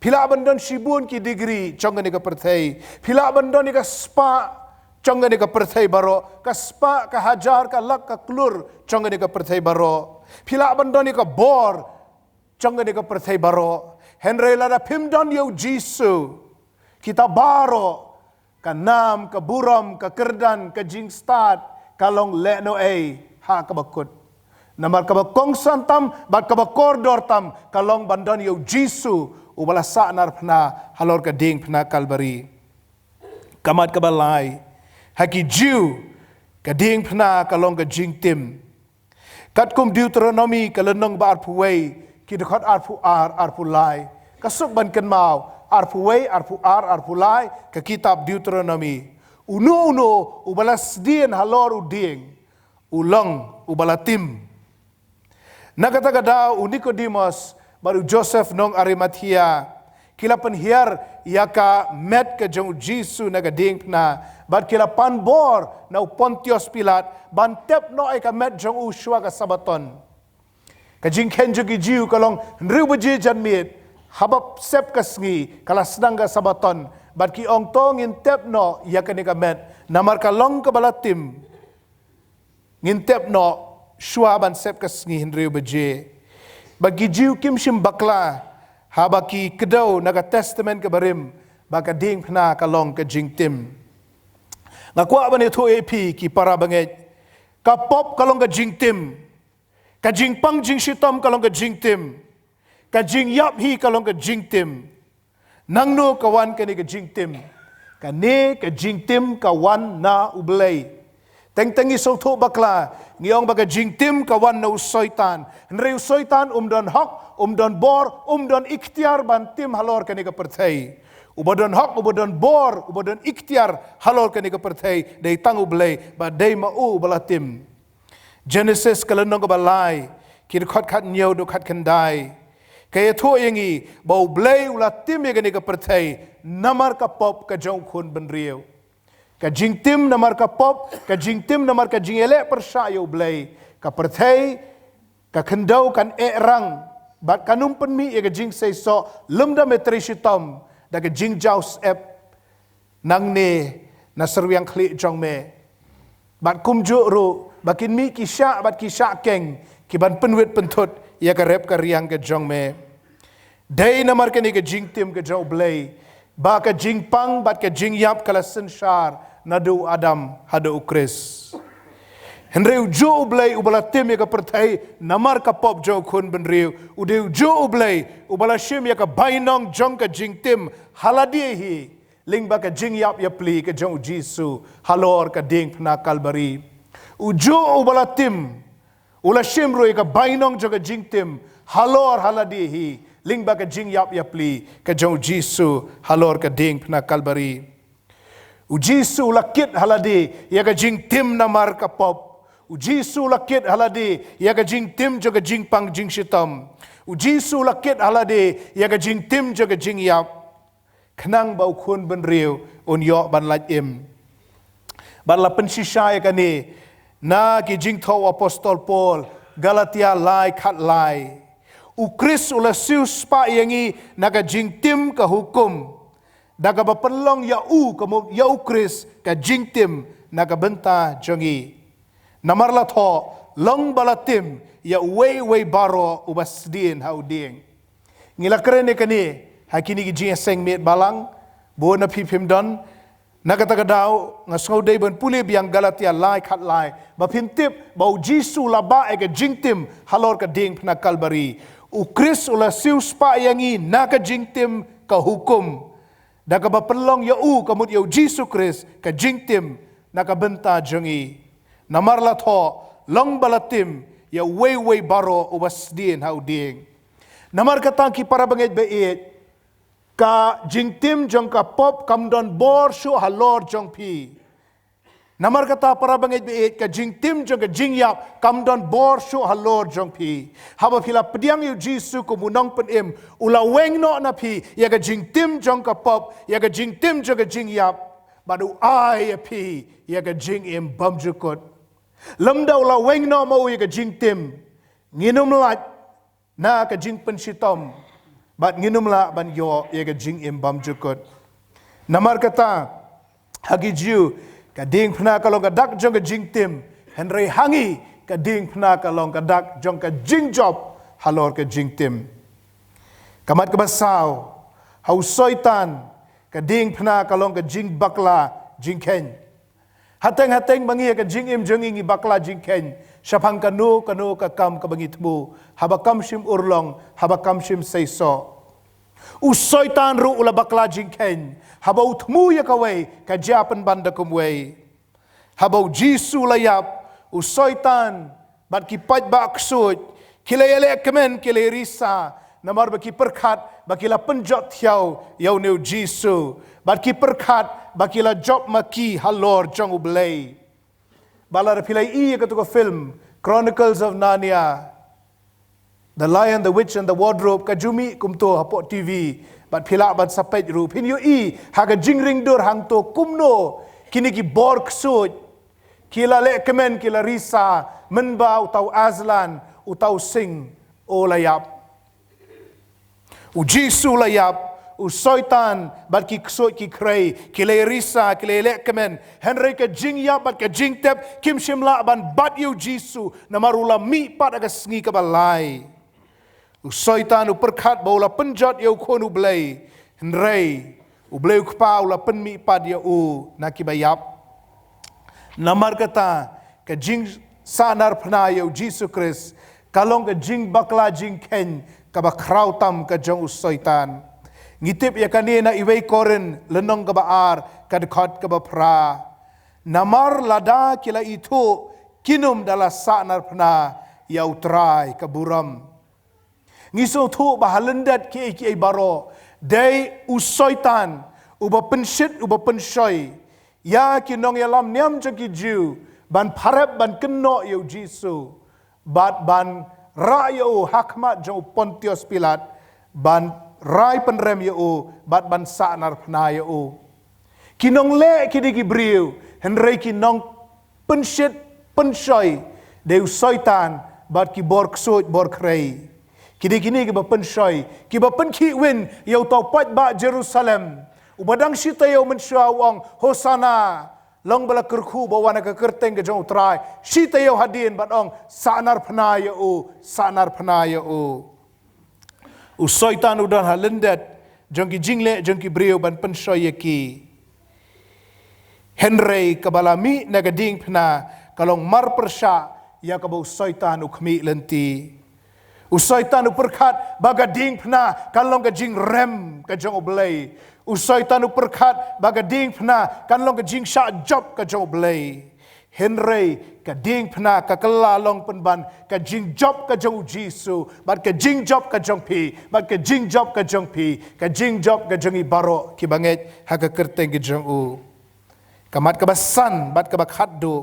Phi lah ban don shibun ki degree jong kane ka pyrthei. Phi lah ban don ïa ka spah jong kane ka pyrthei baroh. Ka spah, ka hajar, ka lak, ka klur jong kane ka pyrthei baroh. Phi lah ban don ïa ka bor jong kane ka pyrthei baroh. Hynrei lada phim don ïa u Jisu, kita baroh, ka nam, ka burom, ka kyrdan, ka jingstad, ka long lehnohei ha kaba kut. Namar kaba kongsan tam bad kaba kordor tam ka long ban don ïa u Jisu uba la sahnarphna halor ka diengphna Kalbari. Ka mat kaba lai, ha ki Jiw, ka diengphna ka long ka jingtim. Katkum Deuteronomi ka lynnong ba arphew wei, ki dkhot arphew ar, arphew lai. Ka suk ban kynmaw, arphew wei, arphew ar, arphew lai, ka kitab Deuteronomi. Uno uno uba la sdien halor u dieng, u long uba la tim. Na kata ka daw u Nikodimos bad u Joseph nong Arimathea ki la pynhiar ïa ka met ka jong u Jisu na ka diengphna, bad ki la pan bor na u Pontius Pilat ban tep noh ïa ka met jong u shuwa ka Sabaton. Ka jingkheiñ jong ki Jiw ka long hynriew baje janmiet, haba sep ka sngi ka la sdang ka Sabaton, bad ki ong to ngin tep noh ïa kane ka met, namar ka long kaba la tim. Ngin tep noh shuwa ban sep ka sngi hynriew baje. Bad ki Jiw kim shym bakla haba ki kdew na ka Testament ka barim ba ka diengphna ka long ka jingtim. Nga kwah ban ïathuh ïa phi ki para bangeit, ka pop ka long ka jingtim. Ka jingpang jingshitom ka long ka jingtim. Ka jingïap hi ka long ka jingtim. Nangno ka wan kane ka jingtim? Kane ka jingtim ka wan na U Blei. Teng teng ngi sngewthuh bakla, ngi ong ba ka jingtim ka wan na u Soitan. Hynrei u Soitan um don hok, um don bor, um don iktiar ban tim halor kane ka pyrthei. Uba don hok, uba don bor, uba don iktiar halor kane ka pyrthei dei tang U Blei, bad dei ma u uba la tim. Genesis ka lynnong kaba lai, ki dkhot khathynñiew haduh khatkhyndai, ka ïathuh ïa ngi ba U Blei u la tim ïa kane ka pyrthei namar ka pop ka jong u khun bynriew. Ka jingtim namar ka pop, ka jingtim namar ka jingïaleh pyrshah ïa U Blei, ka pyrthei, ka khyndew kan eh rang bad kan ym pynmih ïa ka jingseisoh lymda me trei shitom da ka jingjaw syep nangne na syrwiang khlieh jong me. Bad kumjuh ruh ba kin mih ki shah bad ki shah keng ki ban pynwit pynthut ïa ka rep ka riang ka jong me. Dei namar kane ka jingtim ka jong U Blei ba ka jingpang bad ka jingïap ka la synshar naduh u Adam haduh u Khrist. Hynrei u juh U Blei uba la tim ïa ka pyrthei namar ka pop jong u khun bynriew, u dei u juh U Blei uba la shim ïa ka bainong jong ka jingtim ha lade hi lyngba ka jingïap ïapli ka jong u Jisu halor ka diengphna Kalbari. U juh uba la tim u la shim ruh ïa ka bainong jong ka jingtim halor ha lade hi lyngba ka jingïap ïapli ka jong u Jisu halor ka diengphna Kalbari. U Jisu u la kit ha lade ïa ka jingtim namar ka pop. U Jisu u la kit ha lade ïa ka jingtim jong ka jingpang jingshitom. U Jisu u la kit ha lade ïa ka jingtim jong ka jingïap, khnang ba u khun bynriew un ïoh ban lait im. Bad la pynshisha ïa kane na ki jingthoh u Apostol Paul, Galatia lai khatlai. U Khrist u la siewspah ïa ngi na ka jingtim ka hukum, da kaba pynlong ïa u, ka mut ïa u Khrist, ka jingtim na ka bynta jong ngi. Namar la thoh, long ba la tim ïa uwei uwei baroh uba sdien ha u dieng. Ngi la kren ïa kane ha kine ki jingïaseng miet balang, bun na phi phim don. Na kata ka daw nga sngew dei ban pule biang Galatia lai khatlai ba phin tip ba u Jisu u la bah ïa ka jingtim halor ka diengphna Kalbari. U Khrist u la siewspah ïa ngi na ka jingtim ka hukum, da kaba pynlong ïa u, ka mut ïa u Jisu Khrist, ka jingtim na ka bynta jong ngi. Namar la thoh, long ba la tim ïa uwei uwei baroh uba sdien ha u dieng. Namar kata ki para bangeit ba ïeit, ka jingtim jong ka pop kam don bor shuh halor jong phi. Namar kata para bangeit ba ïeit, ka jingtim jong ka jingïap kam don bor shuh halor jong phi. Haba phi la pdiang ïa u Jisu kum u nongpynim, u la weng noh na phi ïa ka jingtim jong ka pop, ïa ka jingtim jong ka jingïap, bad u ai ïa phi ïa ka jingim bymjukut. Lymda u la weng noh ma u ïa ka jingtim, ngin ym lait na ka jingpynshitom. bad ngin ym lah ban ïoh ïa ka jingim bymjukut. Namar kata, ha ki Jiw, ka diengphna ka long ka dak jong ka jingtim, hynrei ha ngi, ka diengphna ka long ka dak jong ka jingjop halor ka jingtim. Ka mat kaba saw, ha u Soitan, ka diengphna ka long ka jingbakla jingkheiñ. Hateng hateng ba ngi ha ka jingim jong ngi ngi bakla jingkheiñ shaphang kano kano ka kam kaba ngi thmu, haba kam shym urlong, haba kam shym seisoh. U Soitan ruh u la bakla jingkheiñ, haba u thmu ïa kawei ka jia pynban da kumwei. Haba u Jisu u la ïap, u Soitan bad ki paidbah ksuid ki la ïaleh kmen, ki la ïarisa, namar ba ki pyrkhat ba ki la pynjot thiaw ïa une u Jisu, bad ki pyrkhat ba ki la jop ma ki halor jong U Blei. Bad lada phi la ïohi ïa katu ka film Chronicles of Narnia, The Lion, the Witch and the Wardrobe, ka ju mih kumto hapoh T V, bad phi lah ban sa peit ruh, phin ïohi ha ka jingringdur hangto kumno kine ki bor ksuid ki la leh kmen, ki la risa, mynba uta u Aslan, uta u sing, u la ïap. U Jisu u la ïap, u Soitan bad ki ksuid ki khrei ki la ïarisa, ki la ïaleh kmen, hynrei ka jingïap bad ka jingtep kim shym lah ban bat ïa u Jisu, namar u la mihpat ha ka sngi kaba lai. U Soitan u pyrkhat ba u la pynjot ïa u Khun U Blei, hynrei U Blei U Kpa u la pynmihpat ïa u na kiba ïap. Namar kata, ka jingsahnarphna ïa u Jisu Khrist ka long ka jingbakla jingkheiñ kaba khraw tam ka jong u Soitan. Ngi tip ïa kane na Iwei Korinth lynnong kaba ar, ka dkhot kaba phra. Namar lada ki la ithuh, kin ym da la sahnarphna ïa U Trai ka burom. Ngi sngewthuh ba ha lyndet kiei kiei baroh, dei u Soitan uba pynshit, uba pynshoi ïa ki nongïalam niam jong ki Jiw ban pharep, ban kynnoh ïa u Jisu, bad ban rah ïa u ha khmat jong u Pontius Pilat, ban rai pynrem ïa u, bad ban sahnarphna ïa u. Ki nongleh ki dei ki briew, hynrei ki nongpynshit pynshoi dei u Soitan bad ki bor ksuid bor khrei. Ki dei kine kiba pynshoi, kiba pynkhih win ïa uta u paidbah Jerusalem uba dang shi taïew mynshuwa u ong, "Hosana, long ba la kyrkhu ba wan ha ka kyrteng ka jong U Trai." Shi taïew hadien bad ong, "Sahnarphna ïa u, sahnarphna ïa u." U Soitan u don ha lyndet jong ki jingleh jong ki briew ban pynshoi ïa ki. Hynrei kaba la mih na ka diengphna ka long marpyrshah ïa kaba u Soitan u khmih lynti. U Soitan u pyrkhat ba ka diengphna kan long ka jingrem ka jong U Blei. U Soitan u pyrkhat ba ka diengphna kan long ka jingshah jop ka jong U Blei. Hynrei ka diengphna ka kylla long pynban ka jingjop ka jong u Jisu, bad ka jingjop ka jong phi, bad ka jingjop ka jong phi, ka jingjop ka jong ngi baroh kiba ngeit ha ka kyrteng ka jong u. Ka mat kaba san bad kaba khatduh,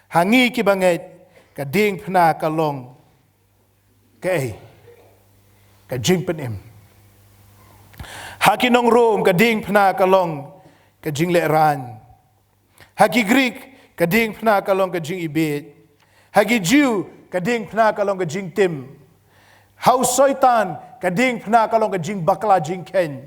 ha ngi kiba ngeit, ka diengphna ka long kaei? Ka jingpynim. Ha ki nong Rom ka diengphna ka long ka jinglehrain. Ha ki Grik ka diengphna ka long ka jingibieit. Ha ki Jiw ka diengphna ka long ka jingtim. Ha u Soitan ka diengphna ka long ka jingbakla jingkheiñ.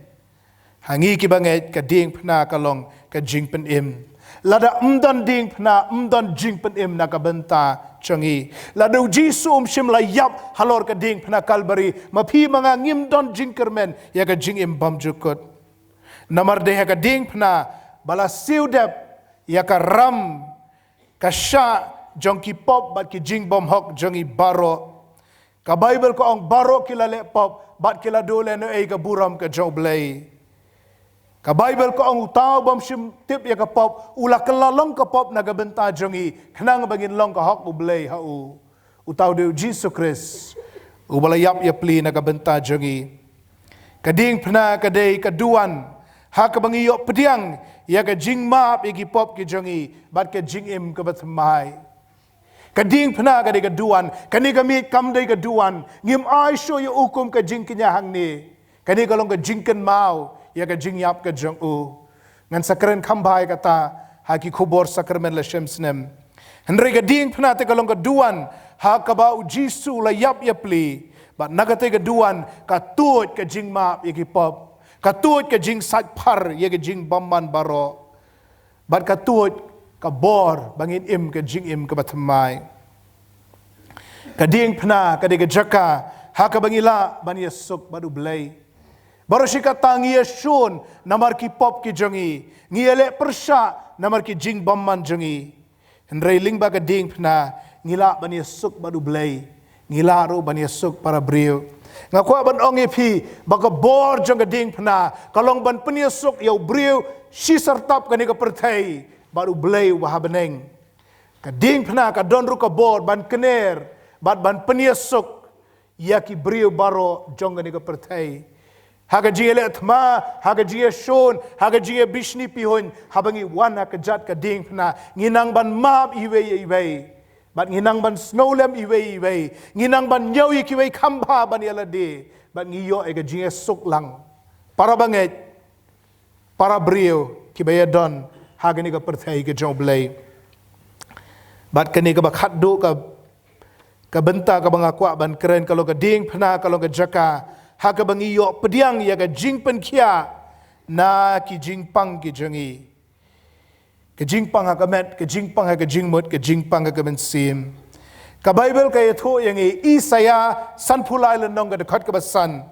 Ha ngi kiba ngeit ka diengphna ka long ka jingpynim. Lada ym don diengphna, ym don jingpynim na ka bynta jong ngi. Lada u Jisu um shym la ïap halor ka diengphna Kalbari, ma phi ma nga ngim don jingkyrmen ïa ka jingim bymjukut. Namar dei ha ka diengphna ba la siew dep ïa ka ram, ka shah jong ki pop bad ki jingbymhok jong ngi baroh. Ka Baibl ka ong baroh ki la leh pop bad ki la duh lehnohei ka burom ka jong U Blei. Ka Baibl ka ong uta u bym shym tip ïa ka pop u la kylla long ka pop na ka bynta jong ngi, khnang ba ngin long ka hok U Blei ha u. Uta u dei u Jisu Khrist uba la ïap ïapli na ka bynta jong ngi. Ka diengphna ka dei ka duwan ha kaba ngi ïoh pdiang ïa ka jingmap ïa ki pop ki jong ngi bad ka jingim kaba thymmai. Ka diengphna ka dei ka duwan, kane ka miej kam dei ka duwan, ngim ai shuh ïa u kum ka jingkñia hangne. Kane ka long ka jingkynmaw ïa ka jingïap ka jong u. Ngan sa kren kham bha ïa kata ha ki khubor sakramen la shem snem. Hynrei ka diengphna te ka long ka duwan ha kaba u Jisu u la ïap ïapli Bad na kata ka duwan ka tuid ka jingmap ïa ki pop, ka tuid ka jingsait phar ïa ka jingbymman baroh, bad ka tuid ka bor ba ngin im ka jingim kaba thymmai. Ka diengphna ka dei ka jaka ha kaba ngi lah ban ïasuk bad U Blei. Baroh shi katta ngi ïashun namar ki pop ki jong ngi, ngi ïaleh pyrshah namar ki jingbymman jong ngi. Hynrei lyngba ka diengphna ngi lah ban ïasuk bad U Blei, ngi lah ruh ban ïasuk para briew. Nga kwah ban ong ïa phi ba ka bor jong ka diengphna ka long ban pynïasuk ïa u briew shi sartap kane ka pyrthei bad U Blei uba ha bneng. Ka diengphna ka don ruh ka bor ban kner bad ban pynïasuk ïa ki briew baroh jong kane ka pyrthei. Ha ka jingïaleh thma, ha ka jingïashun, ha ka jingïabishni pihuiñ, haba ngi wan ha ka jaka ka diengphna, ngi nang ban map iwei ïa iwei, bad ngi nang ban sngewlem iwei ïa iwei, ngi nang ban ñiew ïa kiwei kham bha ban ïa lade, bad ngi ïoh ïa ka jingïasuk lang. Para bangeit, para briew kiba ïadon ha kane ka pyrthei ka jong U Blei. Bad kane kaba khatduh ka, ka bynta kaba nga kwah ban kren ka long ka diengphna ka long ka jaka ha kaba ngi ïoh pdiang ïa ka jingpynkhiah na ki jingpang ki jong ngi. Ka jingpang ha ka met, ka jingpang ha ka jingmut, ka jingpang ha ka mynsiem. Ka Baibl ka ïathuh ïa ngi, Isaïah sanphew lai lynnong ka dkhot kaba san,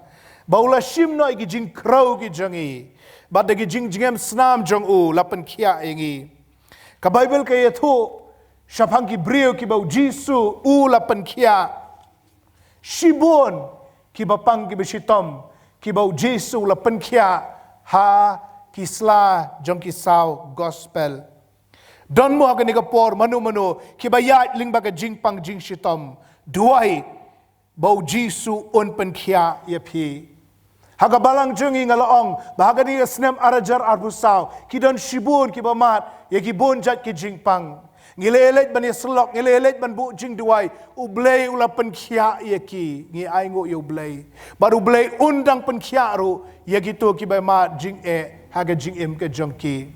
ba u la shim noh ïa ki jingkhrew ki jong ngi, bad da ki jingjngem snam jong u la pynkhiah ïa ngi. Ka Baibl ka ïathuh shaphang ki briew kiba U Jisu u la pynkhiah. Shibun kiba pang kiba shitom kiba U Jisu u la pynkhiah ha ki sla jong ki saw gospel. Don mo ha kane ka por mano mano kiba ïaid lyngba ka jingpang jingshitom? Duwai ba U Jisu un pynkhiah ïa phi. Ha ka balang jong ngi nga la ong ba ha kane ka snem ar hajar arphew saw ki don shibun kiba mad ïa ki bun jait ki jingpang. Ngi la ïaleit ban ïasyllok, ngi la ïaleit ban buh jingduwai, U Blei u la pynkhiah ïa ki, ngi ainguh ïa U Blei. Bad U Blei un dang pynkhiah ruh ïa kito kiba mad jingeh ha ka jingim ka jong ki.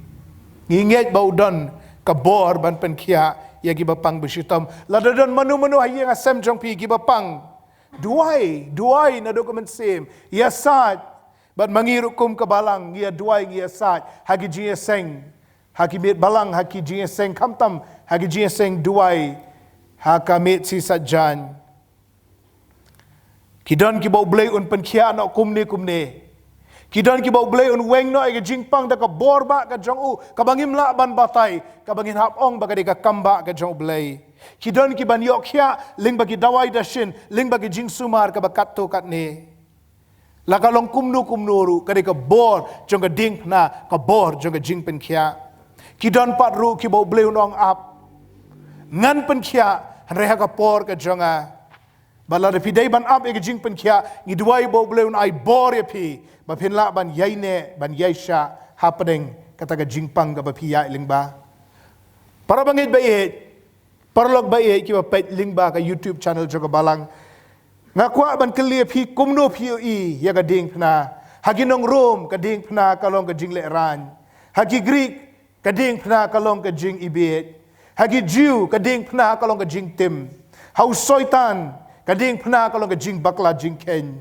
Ngi ngeit ba u don ka bor ban pynkhiah ïa kiba pang ba shitom. Lada don mano mano ha ïing ha sem jong phi kiba pang, duwai, duwai naduh ka mynsiem, ïasaid. Bad ma ngi ruh kum ka balang ngi ïa duwai, ngi ïasaid ha ki jingïaseng, ha ki miet balang, ha ki jingïaseng khamtam, ha ki jingïaseng duwai ha ka miet shisha jan. Ki don kiba U Blei un pynkhiah noh kumne kumne. Ki don kiba U Blei un weng noh ïa ka jingpang da ka bor bah ka jong u kaba ngim lah ban batai, kaba ngin hap ong ba ka dei ka kam bah ka jong U Blei. Ki don kiban ïoh khiah lyngba ki dawai dashin, lyngba ki jingsumar kaba katto katne. La ka long kumno kumno ruh ka dei ka bor jong ka diengphna, ka bor jong ka jingpynkhiah. Ki don pat ruh kiba U Blei un ong ap, ngan pynkhiah hynrei ha ka por ka jong nga. Bad lada phi dei ban ap ïa ka jingpynkhiah, ngi duwai ba U Blei un ai bor ïa phi ba phin lah ban ïaineh, ban ïaishah hapdeng kata ka jingpang kaba phi ïaid lyngba. Para bangeit ba ïeit, paralok ba ïeit kiba peit lyngba ka YouTube channel jong ka balang, nga kwah ban kylli ïa phi kumno phi ïohi ïa ka diengphna. Ha ki nong Rom ka diengphna ka long ka jinglehrain. Ha ki Grik ka diengphna ka long ka jingibieit. Ha ki Jiw ka diengphna ka long ka jingtim. Ha u Soitan ka diengphna ka long ka jingbakla jingkheiñ.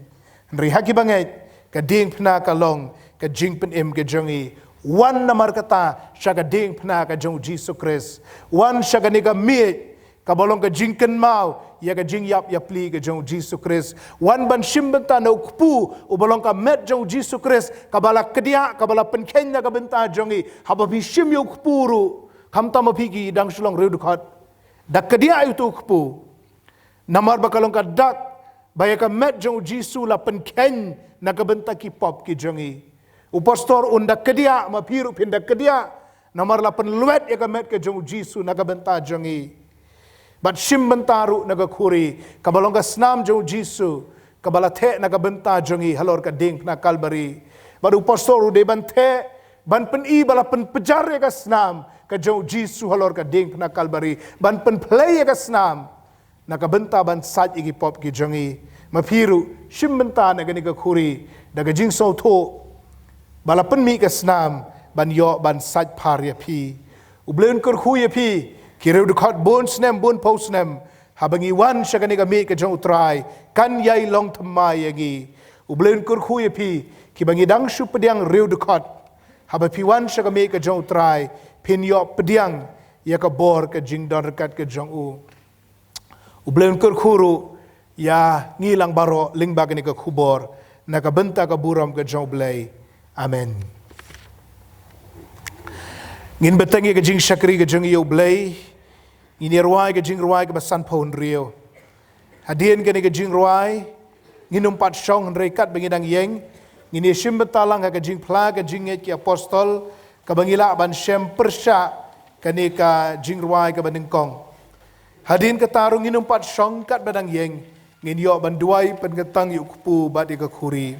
Hynrei ha ki bangeit ka diengphna ka long ka jingpynim ka jong ngi. Wan namar kata sha ka diengphna ka jong U Jisu Khrist. Wan sha kane ka miej kaba long ka jingkynmaw ïa ka jingïap ïapli ka jong U Jisu Khrist. Wan ban shim bynta na u kpu uba long ka met jong U Jisu Khrist, kaba la kdiah, kaba la pynkheiñ na ka bynta jong ngi. Haba phi shim ïa u kpu ruh, khamtam ma phi ki dang shu long riewdukot, dang kdiah ïa uto u kpu. Namar ba ka long ka dak ba ïa ka met jong U Jisu la pynkheiñ na ka bynta ki pop ki jong ngi. U pastor un dang kdiah, ma phi ruh phin dang kdiah, namar la pynlwet ïa ka met ka jong U Jisu na ka bynta jong ngi. Bad shim bynta ruh na ka khuri kaba long ka snam jong U Jisu, kaba la theh na ka bynta jong ngi halor ka diengphna Kalbari. Bad u pastor u dei ban theh, ban pyni ba la pynpjar ïa ka snam ka jong U Jisu halor ka diengphna Kalbari, ban pynphlei ïa ka snam na ka bynta ban sait ïa ki pop ki jong ngi. Ma phi ruh shim bynta na kane ka khuri da ka jingsngewthuh ba la pynmih ka snam ban ïoh ban sait phar ïa phi. U Blei un kyrkhu ïa phi, ki riewdukot bun snem bun phew snem, Haba ngi wan sha kane ka miej ka jong U Trai, kan ïai long thymmai ïa ngi. U Blei un kyrkhu ïa phi, kiba ngi dang shu pdiang riewdkhot. Haba phi wan sha ka miej ka jong U Trai, phin ïoh pdiang ïa ka bor ka jingdon ryngkat ka jong u. U Blei un kyrkhu ruh ïa ngi lang baroh lyngba kane ka khubor, na ka bynta ka burom ka jong U Blei. Amen. Ngin bteng ïa ka jingshakri ka jong ngi ïa U Blei. Ngin ïa rwai ka jingrwai kaba sanphew hynriew. Hadien kane ka jingrwai, ngin ym pat shong, hynrei katba ngi dang ïeng, ngin ïa shim bynta lang ha ka jingphla ka jingngeit ki apostol, kaba ngi lah ban shem pyrshah kane ka jingrwai kaba nyngkong. Hadien kata ruh ngin ym pat shong, katba dang ïeng, ngin ïoh ban duwai pynkyntang ïa u kpu bad ïa ka khuri.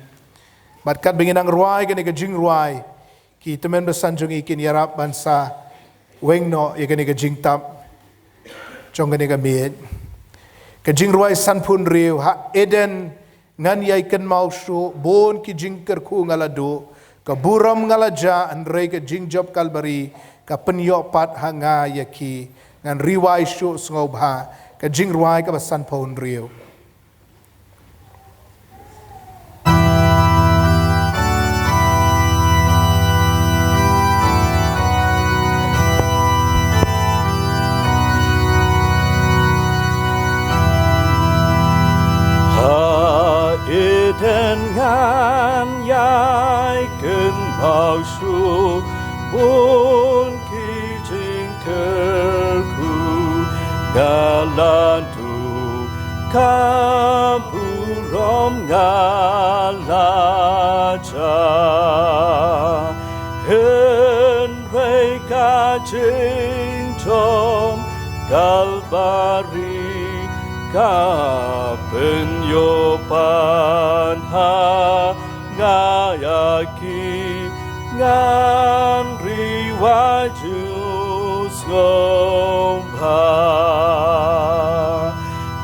Bad katba ngi dang rwai kane ka jingrwai, ki tymmen basan jong ngi kin ïarap ban sa weng noh ïa kane ka jingtap jong kane ka miej. Ka jingrwai sanphew hynriew. Ha Eden ngan ïai kynmaw shuh, bun ki jingkyrkhu nga la duh, ka burom nga la jah, hynrei ka jingjop Kalbari ka pynïoh pat ha nga ïa ki. Ngan rwai shuh sngewbha. Ka jingrwai kaba sanphew hynriew. Ha Eden ngan ïai kynmaw shuh, bun ki jingkyrkhu nga la duh, ka burom nga la jah, hynrei ka jingjop Kalbari ka pynïoh pat ha nga ïa ki. Ngan rwai shuh sngewbha.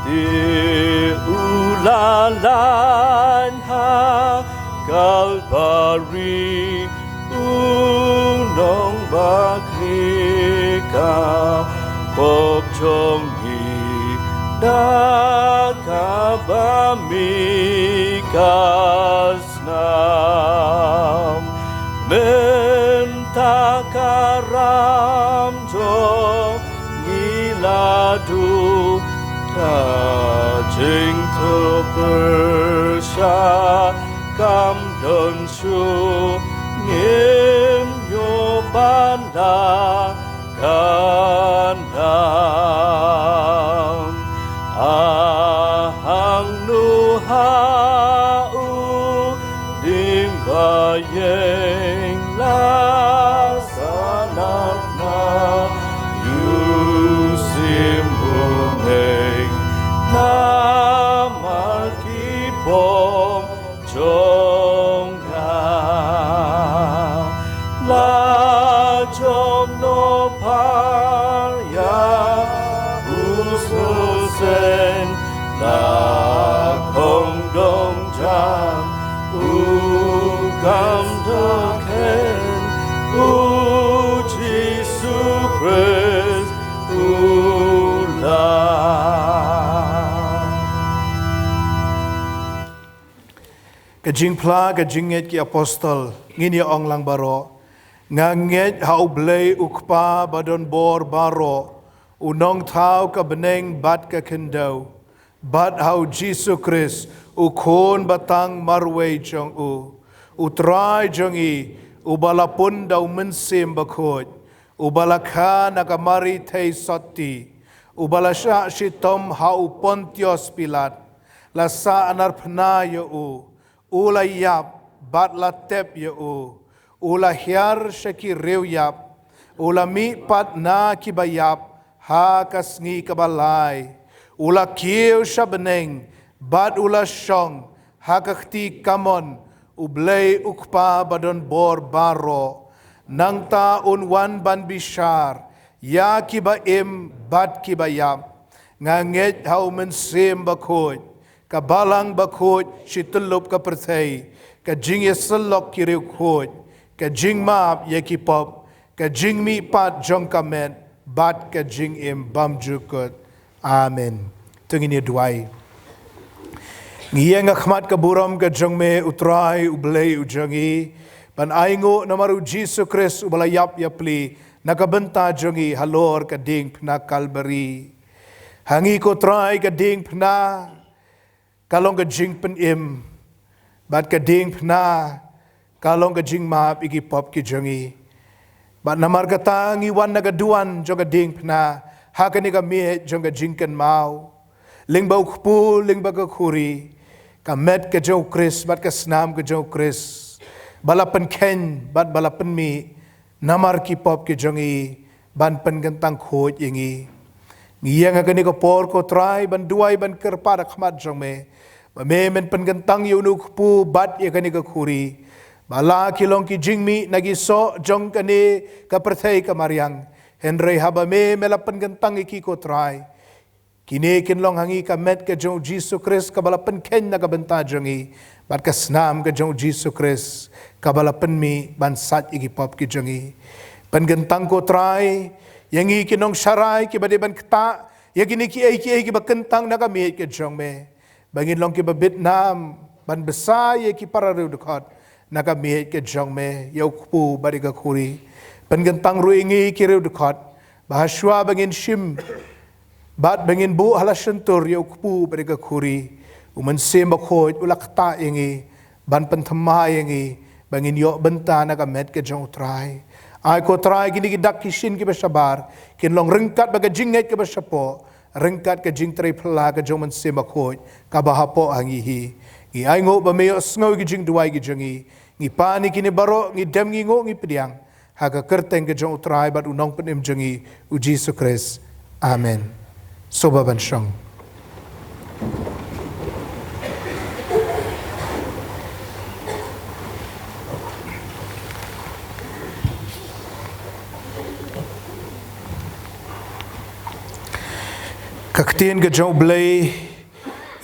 Te u la lait ha Kalbari, u nongbakla ka pop jong ngi, da kaba mih ka snam. Mynta ka ram jong ngi la duh, ka jingthoh pyrshah kam don shuh, ngim ïoh ban da ka nam. A hangno ha u dieng ba ïeng la sah nap na, ïoh sim bneng namar ki pop jong nga. La jop noh pat ïa u sngewsih, la khongdong jan u kam da khein, u Jisu Khrist u Lam. Ka jingphla ka jingngeit ki apostol. Ngin ïa ong lang baroh. Nga ngeit ha U Blei U Kpa ba don bor baroh, U Nongthaw ka bneng bad ka khyndew, bad ha U Jisu Khrist, U Khun ba tang marwei jong U, U Trai jong ngi, uba la pun da U Mynsiem Bakhuid, uba la kha na ka Mari Theisotti, uba la shah shitom ha u Pontius Pilat, la sahnarphna ïa u, u la ïap bad la tep ïa u, u la hiar sha ki riewïap, u la mih pat na kiba ïap ha ka sngi kaba lai, u la kiew sha bneng bad u la shong ha ka kti kamon U Blei U Kpa ba don bor baroh. Nangta un wan ban bishar ïa kiba im bad kiba ïap. Nga ngeit ha U Mynsiem Bakhuid, ka Balang Bakhuid shi tyllup ka pyrthei, ka jingïasyllok ki riewkhuid, ka jingmap ïa ki pop, ka jingmihpat jong ka met, bad ka jingim bymjukut. Amen. To ngin ïa duwai. Ngi ïeng ha khmat ka burom ka jong me, U Trai U Blei u jong ngi, ban ainguh namar U Jisu Khrist uba la ïap ïa pli na ka bynta jong ngi halor ka diengphna Kalbari. Ha ngi, ko Trai, ka diengphna ka long ka jingpynim, bad ka diengphna ka long ka jingmap ïa ki pop ki jong ngi. Bad namar kata ngi wan na ka duwan jong ka diengphna ha kane ka miej jong ka jingkynmaw, lyngba u kpu, lyngba ka khuri, ka met ka jong U Khrist bad ka snam ka jong U Khrist, ba la pynkheiñ bad ba la pynmih namar ki pop ki jong ngi, ban pynkyntang khuid ïa ngi. Ngi ïeng ha kane ka por, ko Trai, ban duwai ban kyrpad ha khmat jong me, ba me men pynkyntang ïa une u kpu bad ïa kane ka khuri, ba la ki long ki jingmih na ki soh jong kane ka pyrthei ka mariang, hynrei haba me, me la pynkyntang ïa ki, ko Trai, kine kin long ha ngi ka met ka jong U Jisu Khrist kaba la pynkheiñ na ka bynta jong ngi, bad ka snam ka jong U Jisu Khrist kaba la pynmih ban sait ïa ki pop ki jong ngi. Pynkyntang, ko Trai, ïa ngi ki nongsharai kiba dei ban ktah ïa kine kiei kiei kiba kyntang na ka miej ka jong me, ba ngin long kiba bit nam ban bsa ïa ki para riewdkhot na ka miej ka jong me, ïa u kpu bad ïa ka khuri. Pynkyntang ruh ïa ngi ki riewdkhot, ba hashwa ba ngin shim bad ba ngin buh ha la shyntur ïa u kpu bad ïa ka khuri, U Mynsiem Bakhuid u la ktah ïa ngi, ban pynthymmai ïa ngi ba ngin ïoh bynta na ka met ka jong U Trai. Ai, ko Trai, kine ki dak ki shin kiba shabar kin long ryngkat bad ka jingngeit kaba shapoh, ryngkat ka jingtrei phylla ka jong U Mynsiem Bakhuid kaba hapoh ha ngi hi. Ngi ainguh ba me ïohsngew ïa ki jingduwai ki jong ngi. Ngi pan ïa kine baroh, ngi dem, ngi nguh, ngi pdiang ha ka kyrteng ka jong U Trai bad U Nongpynim jong ngi, U Jisu Khrist. Amen. Sngewbha ban shong. Ka ktien ka jong U Blei,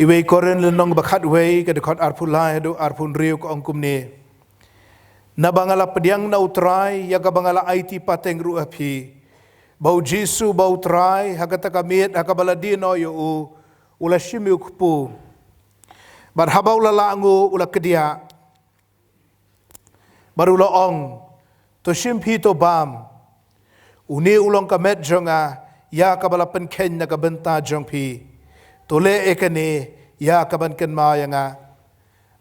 Iwei Korinth lynnong ba khatwei, ka dkhot arphew lai haduh arphew hynriew, ka ong kumne: Naba nga la pdiang na U Trai, ïa kaba nga la aiti pateng ruh ha phi, ba U Jisu uba U Trai, ha kata ka miet ha kaba la die noh ïa u, u la shim ïa u kpu. Bad haba u la lah nguh, u la kdiah, bad u la ong: To shim phi, to bam. Une u long ka met jong nga, ïa kaba la pynkheiñ na ka bynta jong phi. To leh ïa kane ïa kaban kynmaw ïa nga.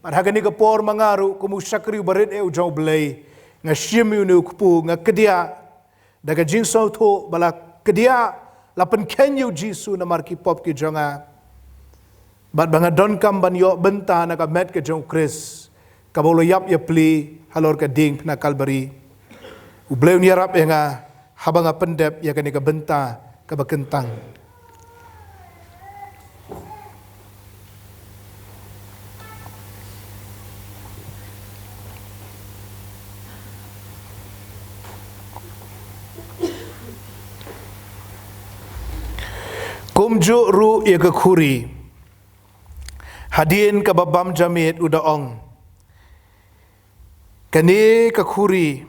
Bad ha kane ka por ma nga ruh, kum u shakri uba rit eh u jong U Blei, nga shim ïa une u kpu, nga kdiah da ka jingsngewthuh ba la kdiah, la pynkheiñ ïa U Jisu namar ki pop ki jong nga, bad ba nga donkam ban ïoh bynta na ka met ka jong U Khrist, kaba u la ïap ïa pli halor ka diengphna Kalbari. U Blei un ïarap ïa nga haba nga pyndep ïa kane ka bynta kaba kyntang. Kumjuh ruh ïa ka khuri, hadien kaba bam jamiet, u da ong: Kane ka khuri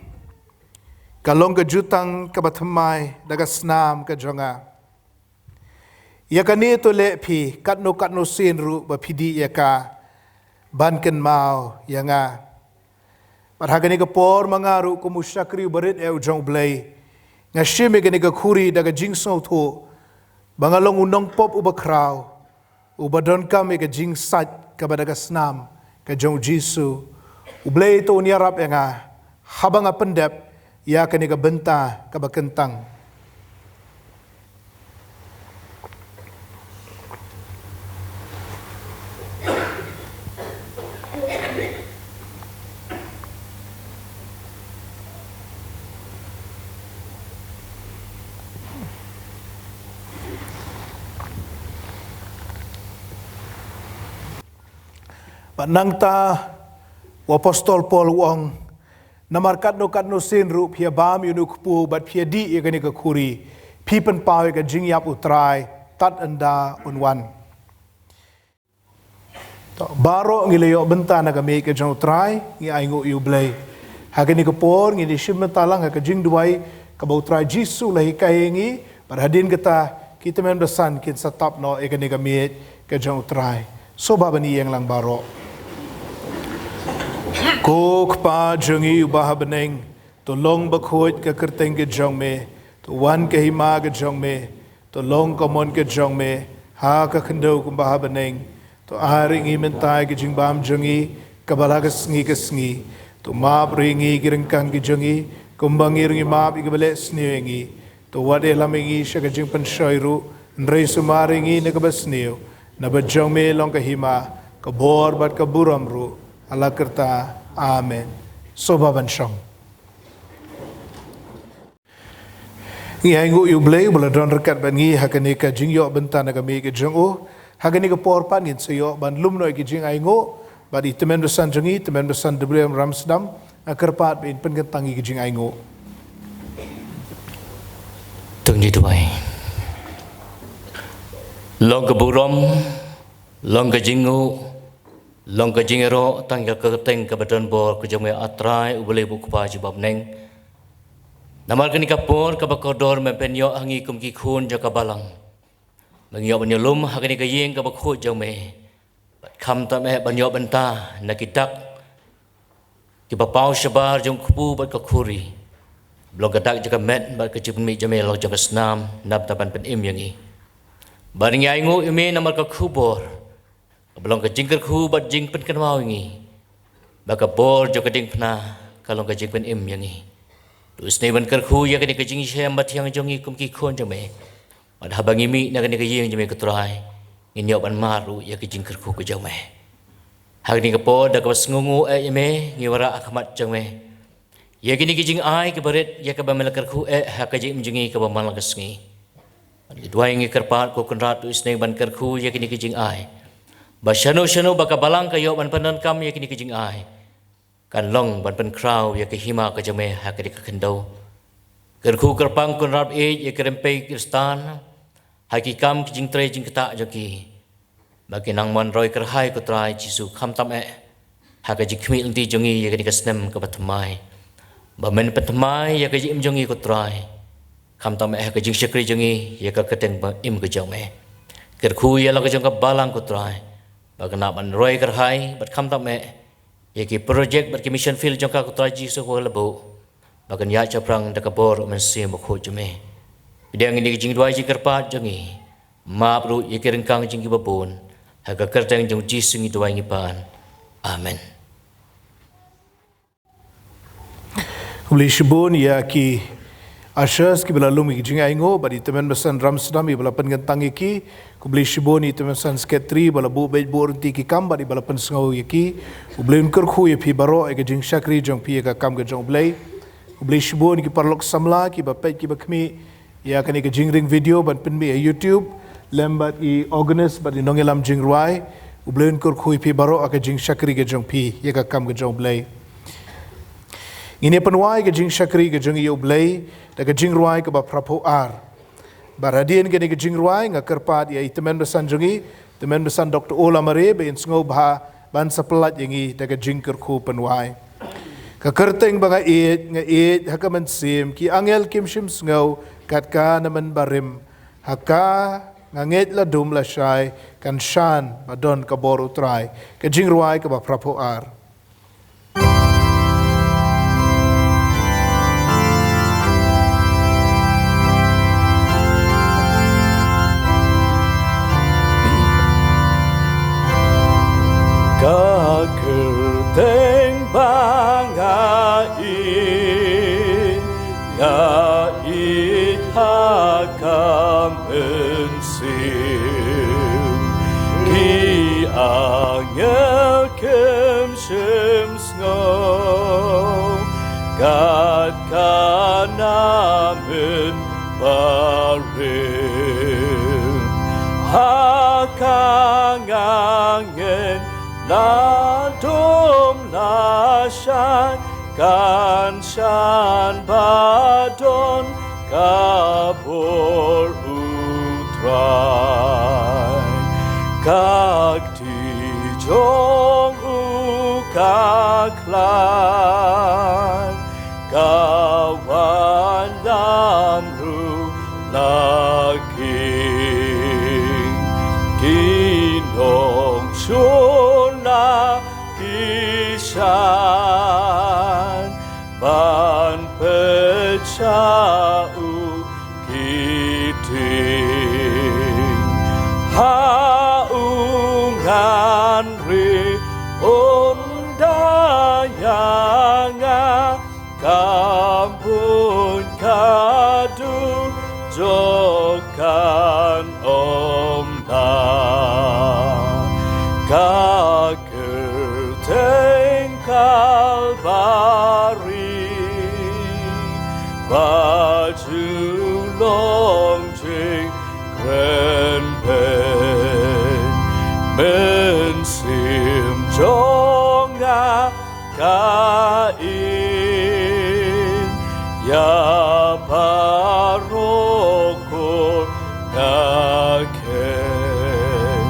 ka long ka jutang kaba thymmai da ka snam ka jong nga. Ïa kane to leh phi katno katno sien ruh ba phi dih ïa ka, ban kynmaw ïa nga. Bad ha kane ka por ma nga ruh, kum u shakri uba rit eh u jong U Blei, nga shim ïa kane ka khuri da ka jingsngewthuh ba nga long u nongpop uba khraw, uba donkam ïa ka jingsait kaba da ka snam ka jong U Jisu. U Blei to un ïarap ïa nga haba nga pyndep ïa kane ka bynta kaba kyntang. Bad nangta u apostol Paul u ong: Namar katno katno sien ruh phi ïa bam ïa une u kpu bad phi ïa dih ïa kane ka khuri, phi pynpaw ïa ka jingïap U Trai tad ynda un wan. To, baroh ngi la ïoh bynta na ka miej ka jong U Trai, ngi ainguh ïa U Blei. Ha kane ka por ngin ïa shim bynta lang ha ka jingduwai kaba U Trai Jisu u la hikai ïa ngi, bad hadien kata Ki tymmen basan kin sa tap noh ïa kane ka miej ka jong U Trai. Sngewbha ban ïeng lang baroh. Ko Kpa jong ngi uba ha bneng, to long bakhuid ka kyrteng ka jong me, to wan ka hima ka jong me, to long ka mon ka jong me ha ka khyndew kumba ha bneng. To ai ïa ngi mynta ka jingbam jong ngi kaba la ka sngi ka sngi. To map ruh ïa ngi ki ryngkang ki jong ngi kumba ngi ruh ngi map ïa kiba leh sniew ïa ngi. To wat ïalam ïa ngi sha ka jingpynshoi ruh, hynrei sumar ïa ngi na kaba sniew. Naba jong me long ka hima, ka bor bad ka burom ruh ha la karta. Amen. Sngewbha ban shong. Ngi ainguh ïa U Blei uba la don ryngkat bad ngi ha kane ka jingïoh bynta na ka miej ka jong u. Ha kane ka por pat ngin sa ïoh ban lum noh ïa ki jingainguh bad i tymmen basan jong ngi, tymmen basan W M Ramsdam, nga kyrpad ba in pynkyntang ïa ki jingainguh. To ngin ïa duwai. Long ka burom, long ka jingnguh, long ka jingïaroh tang ïa ka kyrteng kaba donbor ka jong me, A Trai U Blei U Kpa jong ka bneng. Namar kane ka por kaba kordor me pynïoh ha ngi kum ki khun jong ka balang. Me ngi ïoh ban ïalum ha kane ka ïing kaba khuid jong me. Bad khamtam eh ban ïoh bynta na ki dak kiba paw shabar jong u kpu bad ka khuri. Ba long ka dak jong ka met bad ka jingpynmih jong me, long jong ka snam, naba ban pynim ïa ngi. Bad ngi ainguh ïa me namar ka khubor. Kaba long ka jingkyrkhu bad jingpynkynmaw ïa ngi. Ba ka bor jong ka diengphna ka long ka jingpynim ïa ngi. To isynei ban kyrkhu ïa kane ka jingshem bathiang jong ngi kum ki khun jong me. Bad haba ngi mih na kane ka ïing jong me ko Trai, ngin ïoh ban mad ruh ïa ka jingkyrkhu ka jong me. Ha kane ka por da kaba sngewnguh eh ïa me, ngi wanrah ha khmat jong me. Ïa kine ki jingai kiba rit, ïa kaba me la kyrkhu eh ha ka jingim jong ngi kaba man la ka sngi. Ngi duwai ngi kyrpad ko Kynrad to isynei ban kyrkhu ïa kine ki jingai. Ba shano shano ba ka balang ka ïoh ban pyndonkam ïa kine ki jingai, kan long ban pynkhraw ïa ka hima ka jong me ha kane ka khyndew. Kyrkhu kyrpang Kynrad ïeit ïa ki rympei Khristan ha ki kam ki jingtrei jingktah jong ki. Ba kin nang mon roi kyrhai ko Trai Jisu khamtam eh ha ka jingkhmih lynti jong ngi ïa kane ka snem kaba thymmai. Ba men pynthymmai ïa ka jingim jong ngi ko Trai. Khamtam eh ha ka jingshakri jong ngi ïa ka kyrteng ba im ka jong me. Kyrkhu ïa la ka jong ka balang ko Trai. Ba kan nang ban roi kyrhai bad khamtam eh ïa ki project bad ki mission field jong ka ko Trai Jisu ko la buh. Ba kan ïaid shaphrang da ka bor u Mynsiem Bakhuid jong me. Pdiang ïa kine ki jingduwai jingkyrpad jong ngi. Map ruh ïa ki ryngkang jong ngi babun. Ha ka kyrteng jong Jisu ngi duwai ngi pan. Amen. Khublei shibun ïa ki ushers kiba la lum ïa ki jingainguh bad i tymmen basan Ramsdam iba la pynkyntang ïa ki. Khublei shibun i tymmen basan secretary iba la buh beit buh ryntih ki kam bad iba la pynsngew ïa ki. U Blei un kyrkhu ïa phi baroh ïa ka jingshakri jong phi ïa ka kam ka jong U Blei. Khublei shibun ïa ki paralok samla kiba peit kiba khmih ïa kane ka jingring video ban pynmih ha YouTube lem bad i organist bad i nongïalam jingrwai. U Blei un kyrkhu ïa phi baroh ha ka jingshakri ka jong phi ïa ka kam ka jong U Blei. Ngin ïa pynwai ka jingshakri ka jong ngi ïa U Blei da ka jingrwai kaba phraphew ar. Bad hadien kane ka jingrwai nga kyrpad ïa i tymmen basan jong ngi, tymmen basan Doctor Olamare ba in sngewbha ban sa pyllait ïa ngi da ka jingkyrkhu pynwai. Ka kyrteng ba nga ïeit, nga ïeit ha ka mynsiem, ki angel kim shym sngew, kat ka na mynbarim. Ha ka nga ngeit la dum la shai, kan shan ba don ka bor U Trai. Ka jingrwai kaba phraphew ar. Ka kyrteng ba nga ïeit, nga ïeit ha ka mynsiem. Ki angel kim shym sngew, kat ka na mynbarim. Ha ka nga ngeit la dum la shai, kan shan ba don ka bor U Trai. Ka kti jong u ka khlaiñ, ka wan lam ruh la ki ban pyrshah u ki tieng. Ha u ngan ri un da ïa nga, ka bun ka dujok kan ym lah. Ka kyrteng Kalbari, ba ju long jingkren beit. Mynsiem jong nga ka ïeit ïa baroh ko nga kheiñ.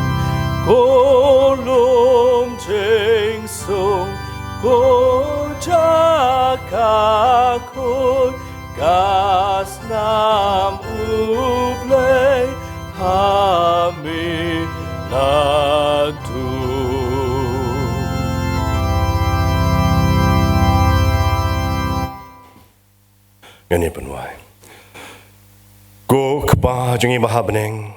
Ko lum jingsuk, ko jaka khuid, ka snam U Blei ha me la tu. Ngin ïa pynwai. Ko Kpa jong ngi ba ha bneng,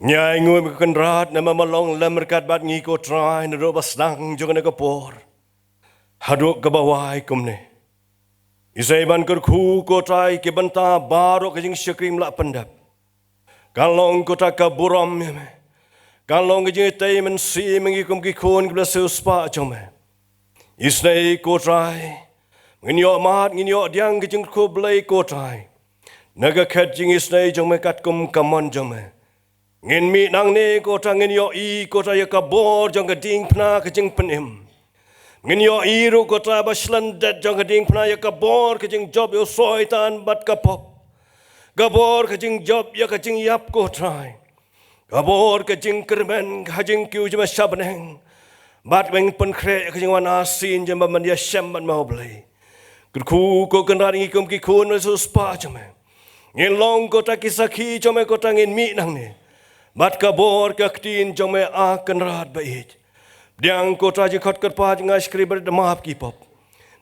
ngi ai nguh ïa me ko Kynrad namar me long lem ryngkat bad ngi ko Trai naduh ba sdang jong kane ka por haduh kaba wai kumne. Isynei ban kyrkhu ko Trai ki bynta baroh ka jingshakri me la pyndep. Kan long ko Trai ka burom ïa me. Kan long ka jingtei mynsiem ïa ngi kum ki khun kiba la siewspah jong me. Isynei ko Trai, ngin ïoh mad, ngin ïoh pdiang ka jingkyrkhu Blei ko Trai. Na ka khet jingisynei jong me katkum ka mon jong me, ngin mih nangne ko Trai, ngin ïohi ko Trai ïa ka bor jong ka diengphna ka jingpynim. Ngin ïohi ruh ko Trai ba shlyndet jong ka diengphna ïa ka bor ka jingjop ïa u Soitan bad ka pop. Ka bor ka jingjop ïa ka jingïap ko Trai. Ka bor ka jingkyrmen ha jingkiew jong me sha bneng. Bad me pynkhreh ïa ka jingwan arsien jong me ban ïashem bad me U Blei. Kyrkhu ko Kynrad, ngi kum ki khun ba la siewspah jong me, ngin long ko Trai ki sakhi jong me ko Trai, ngin mih nangne bad ka bor ka ktien jong me, A Kynrad ba ïeit. Pdiang ko Trai jingkhot kyrpad jong nga, shakri bad da map ki pop.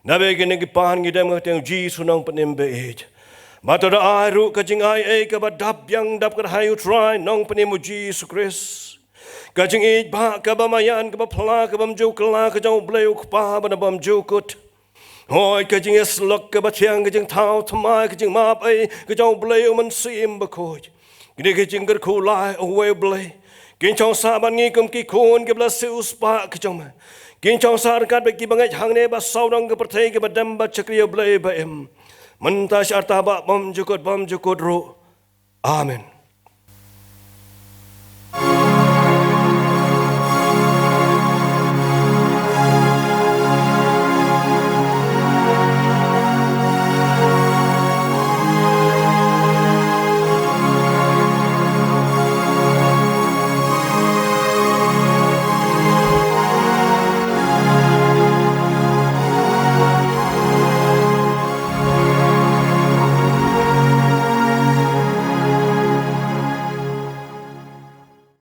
Naba kine ki pan ngi dem ha ka kyrteng U Jisu Nongpynim ba ïeit. Bad to da ai ruh ka jingai ei kaba dap biang dap kyrhai, U Trai Nongpynim U Jisu Khrist. Ka jingïeit ba kaba maïan, kaba phylla, ka bym ju kylla ka jong U Blei U Kpa ba na bym ju kut. Hooid, ka jingïasyllok kaba thiang, ka jingthaw thymmai, ka jingmap ei ka jong U Blei U Mynsiem Bakhuid. Kine ki jingkyrkhu lai, O uwei U Blei, kin shong sah bad ngi kum ki khun kiba la siewspah ki jong me. Kin shong sah ryngkat bad kiba ngeit hangne bad sawdong ka pyrthei kiba dem bad shakri ïa U Blei ba im, mynta sha arta bad bymjukut bymjukut ruh. Amen.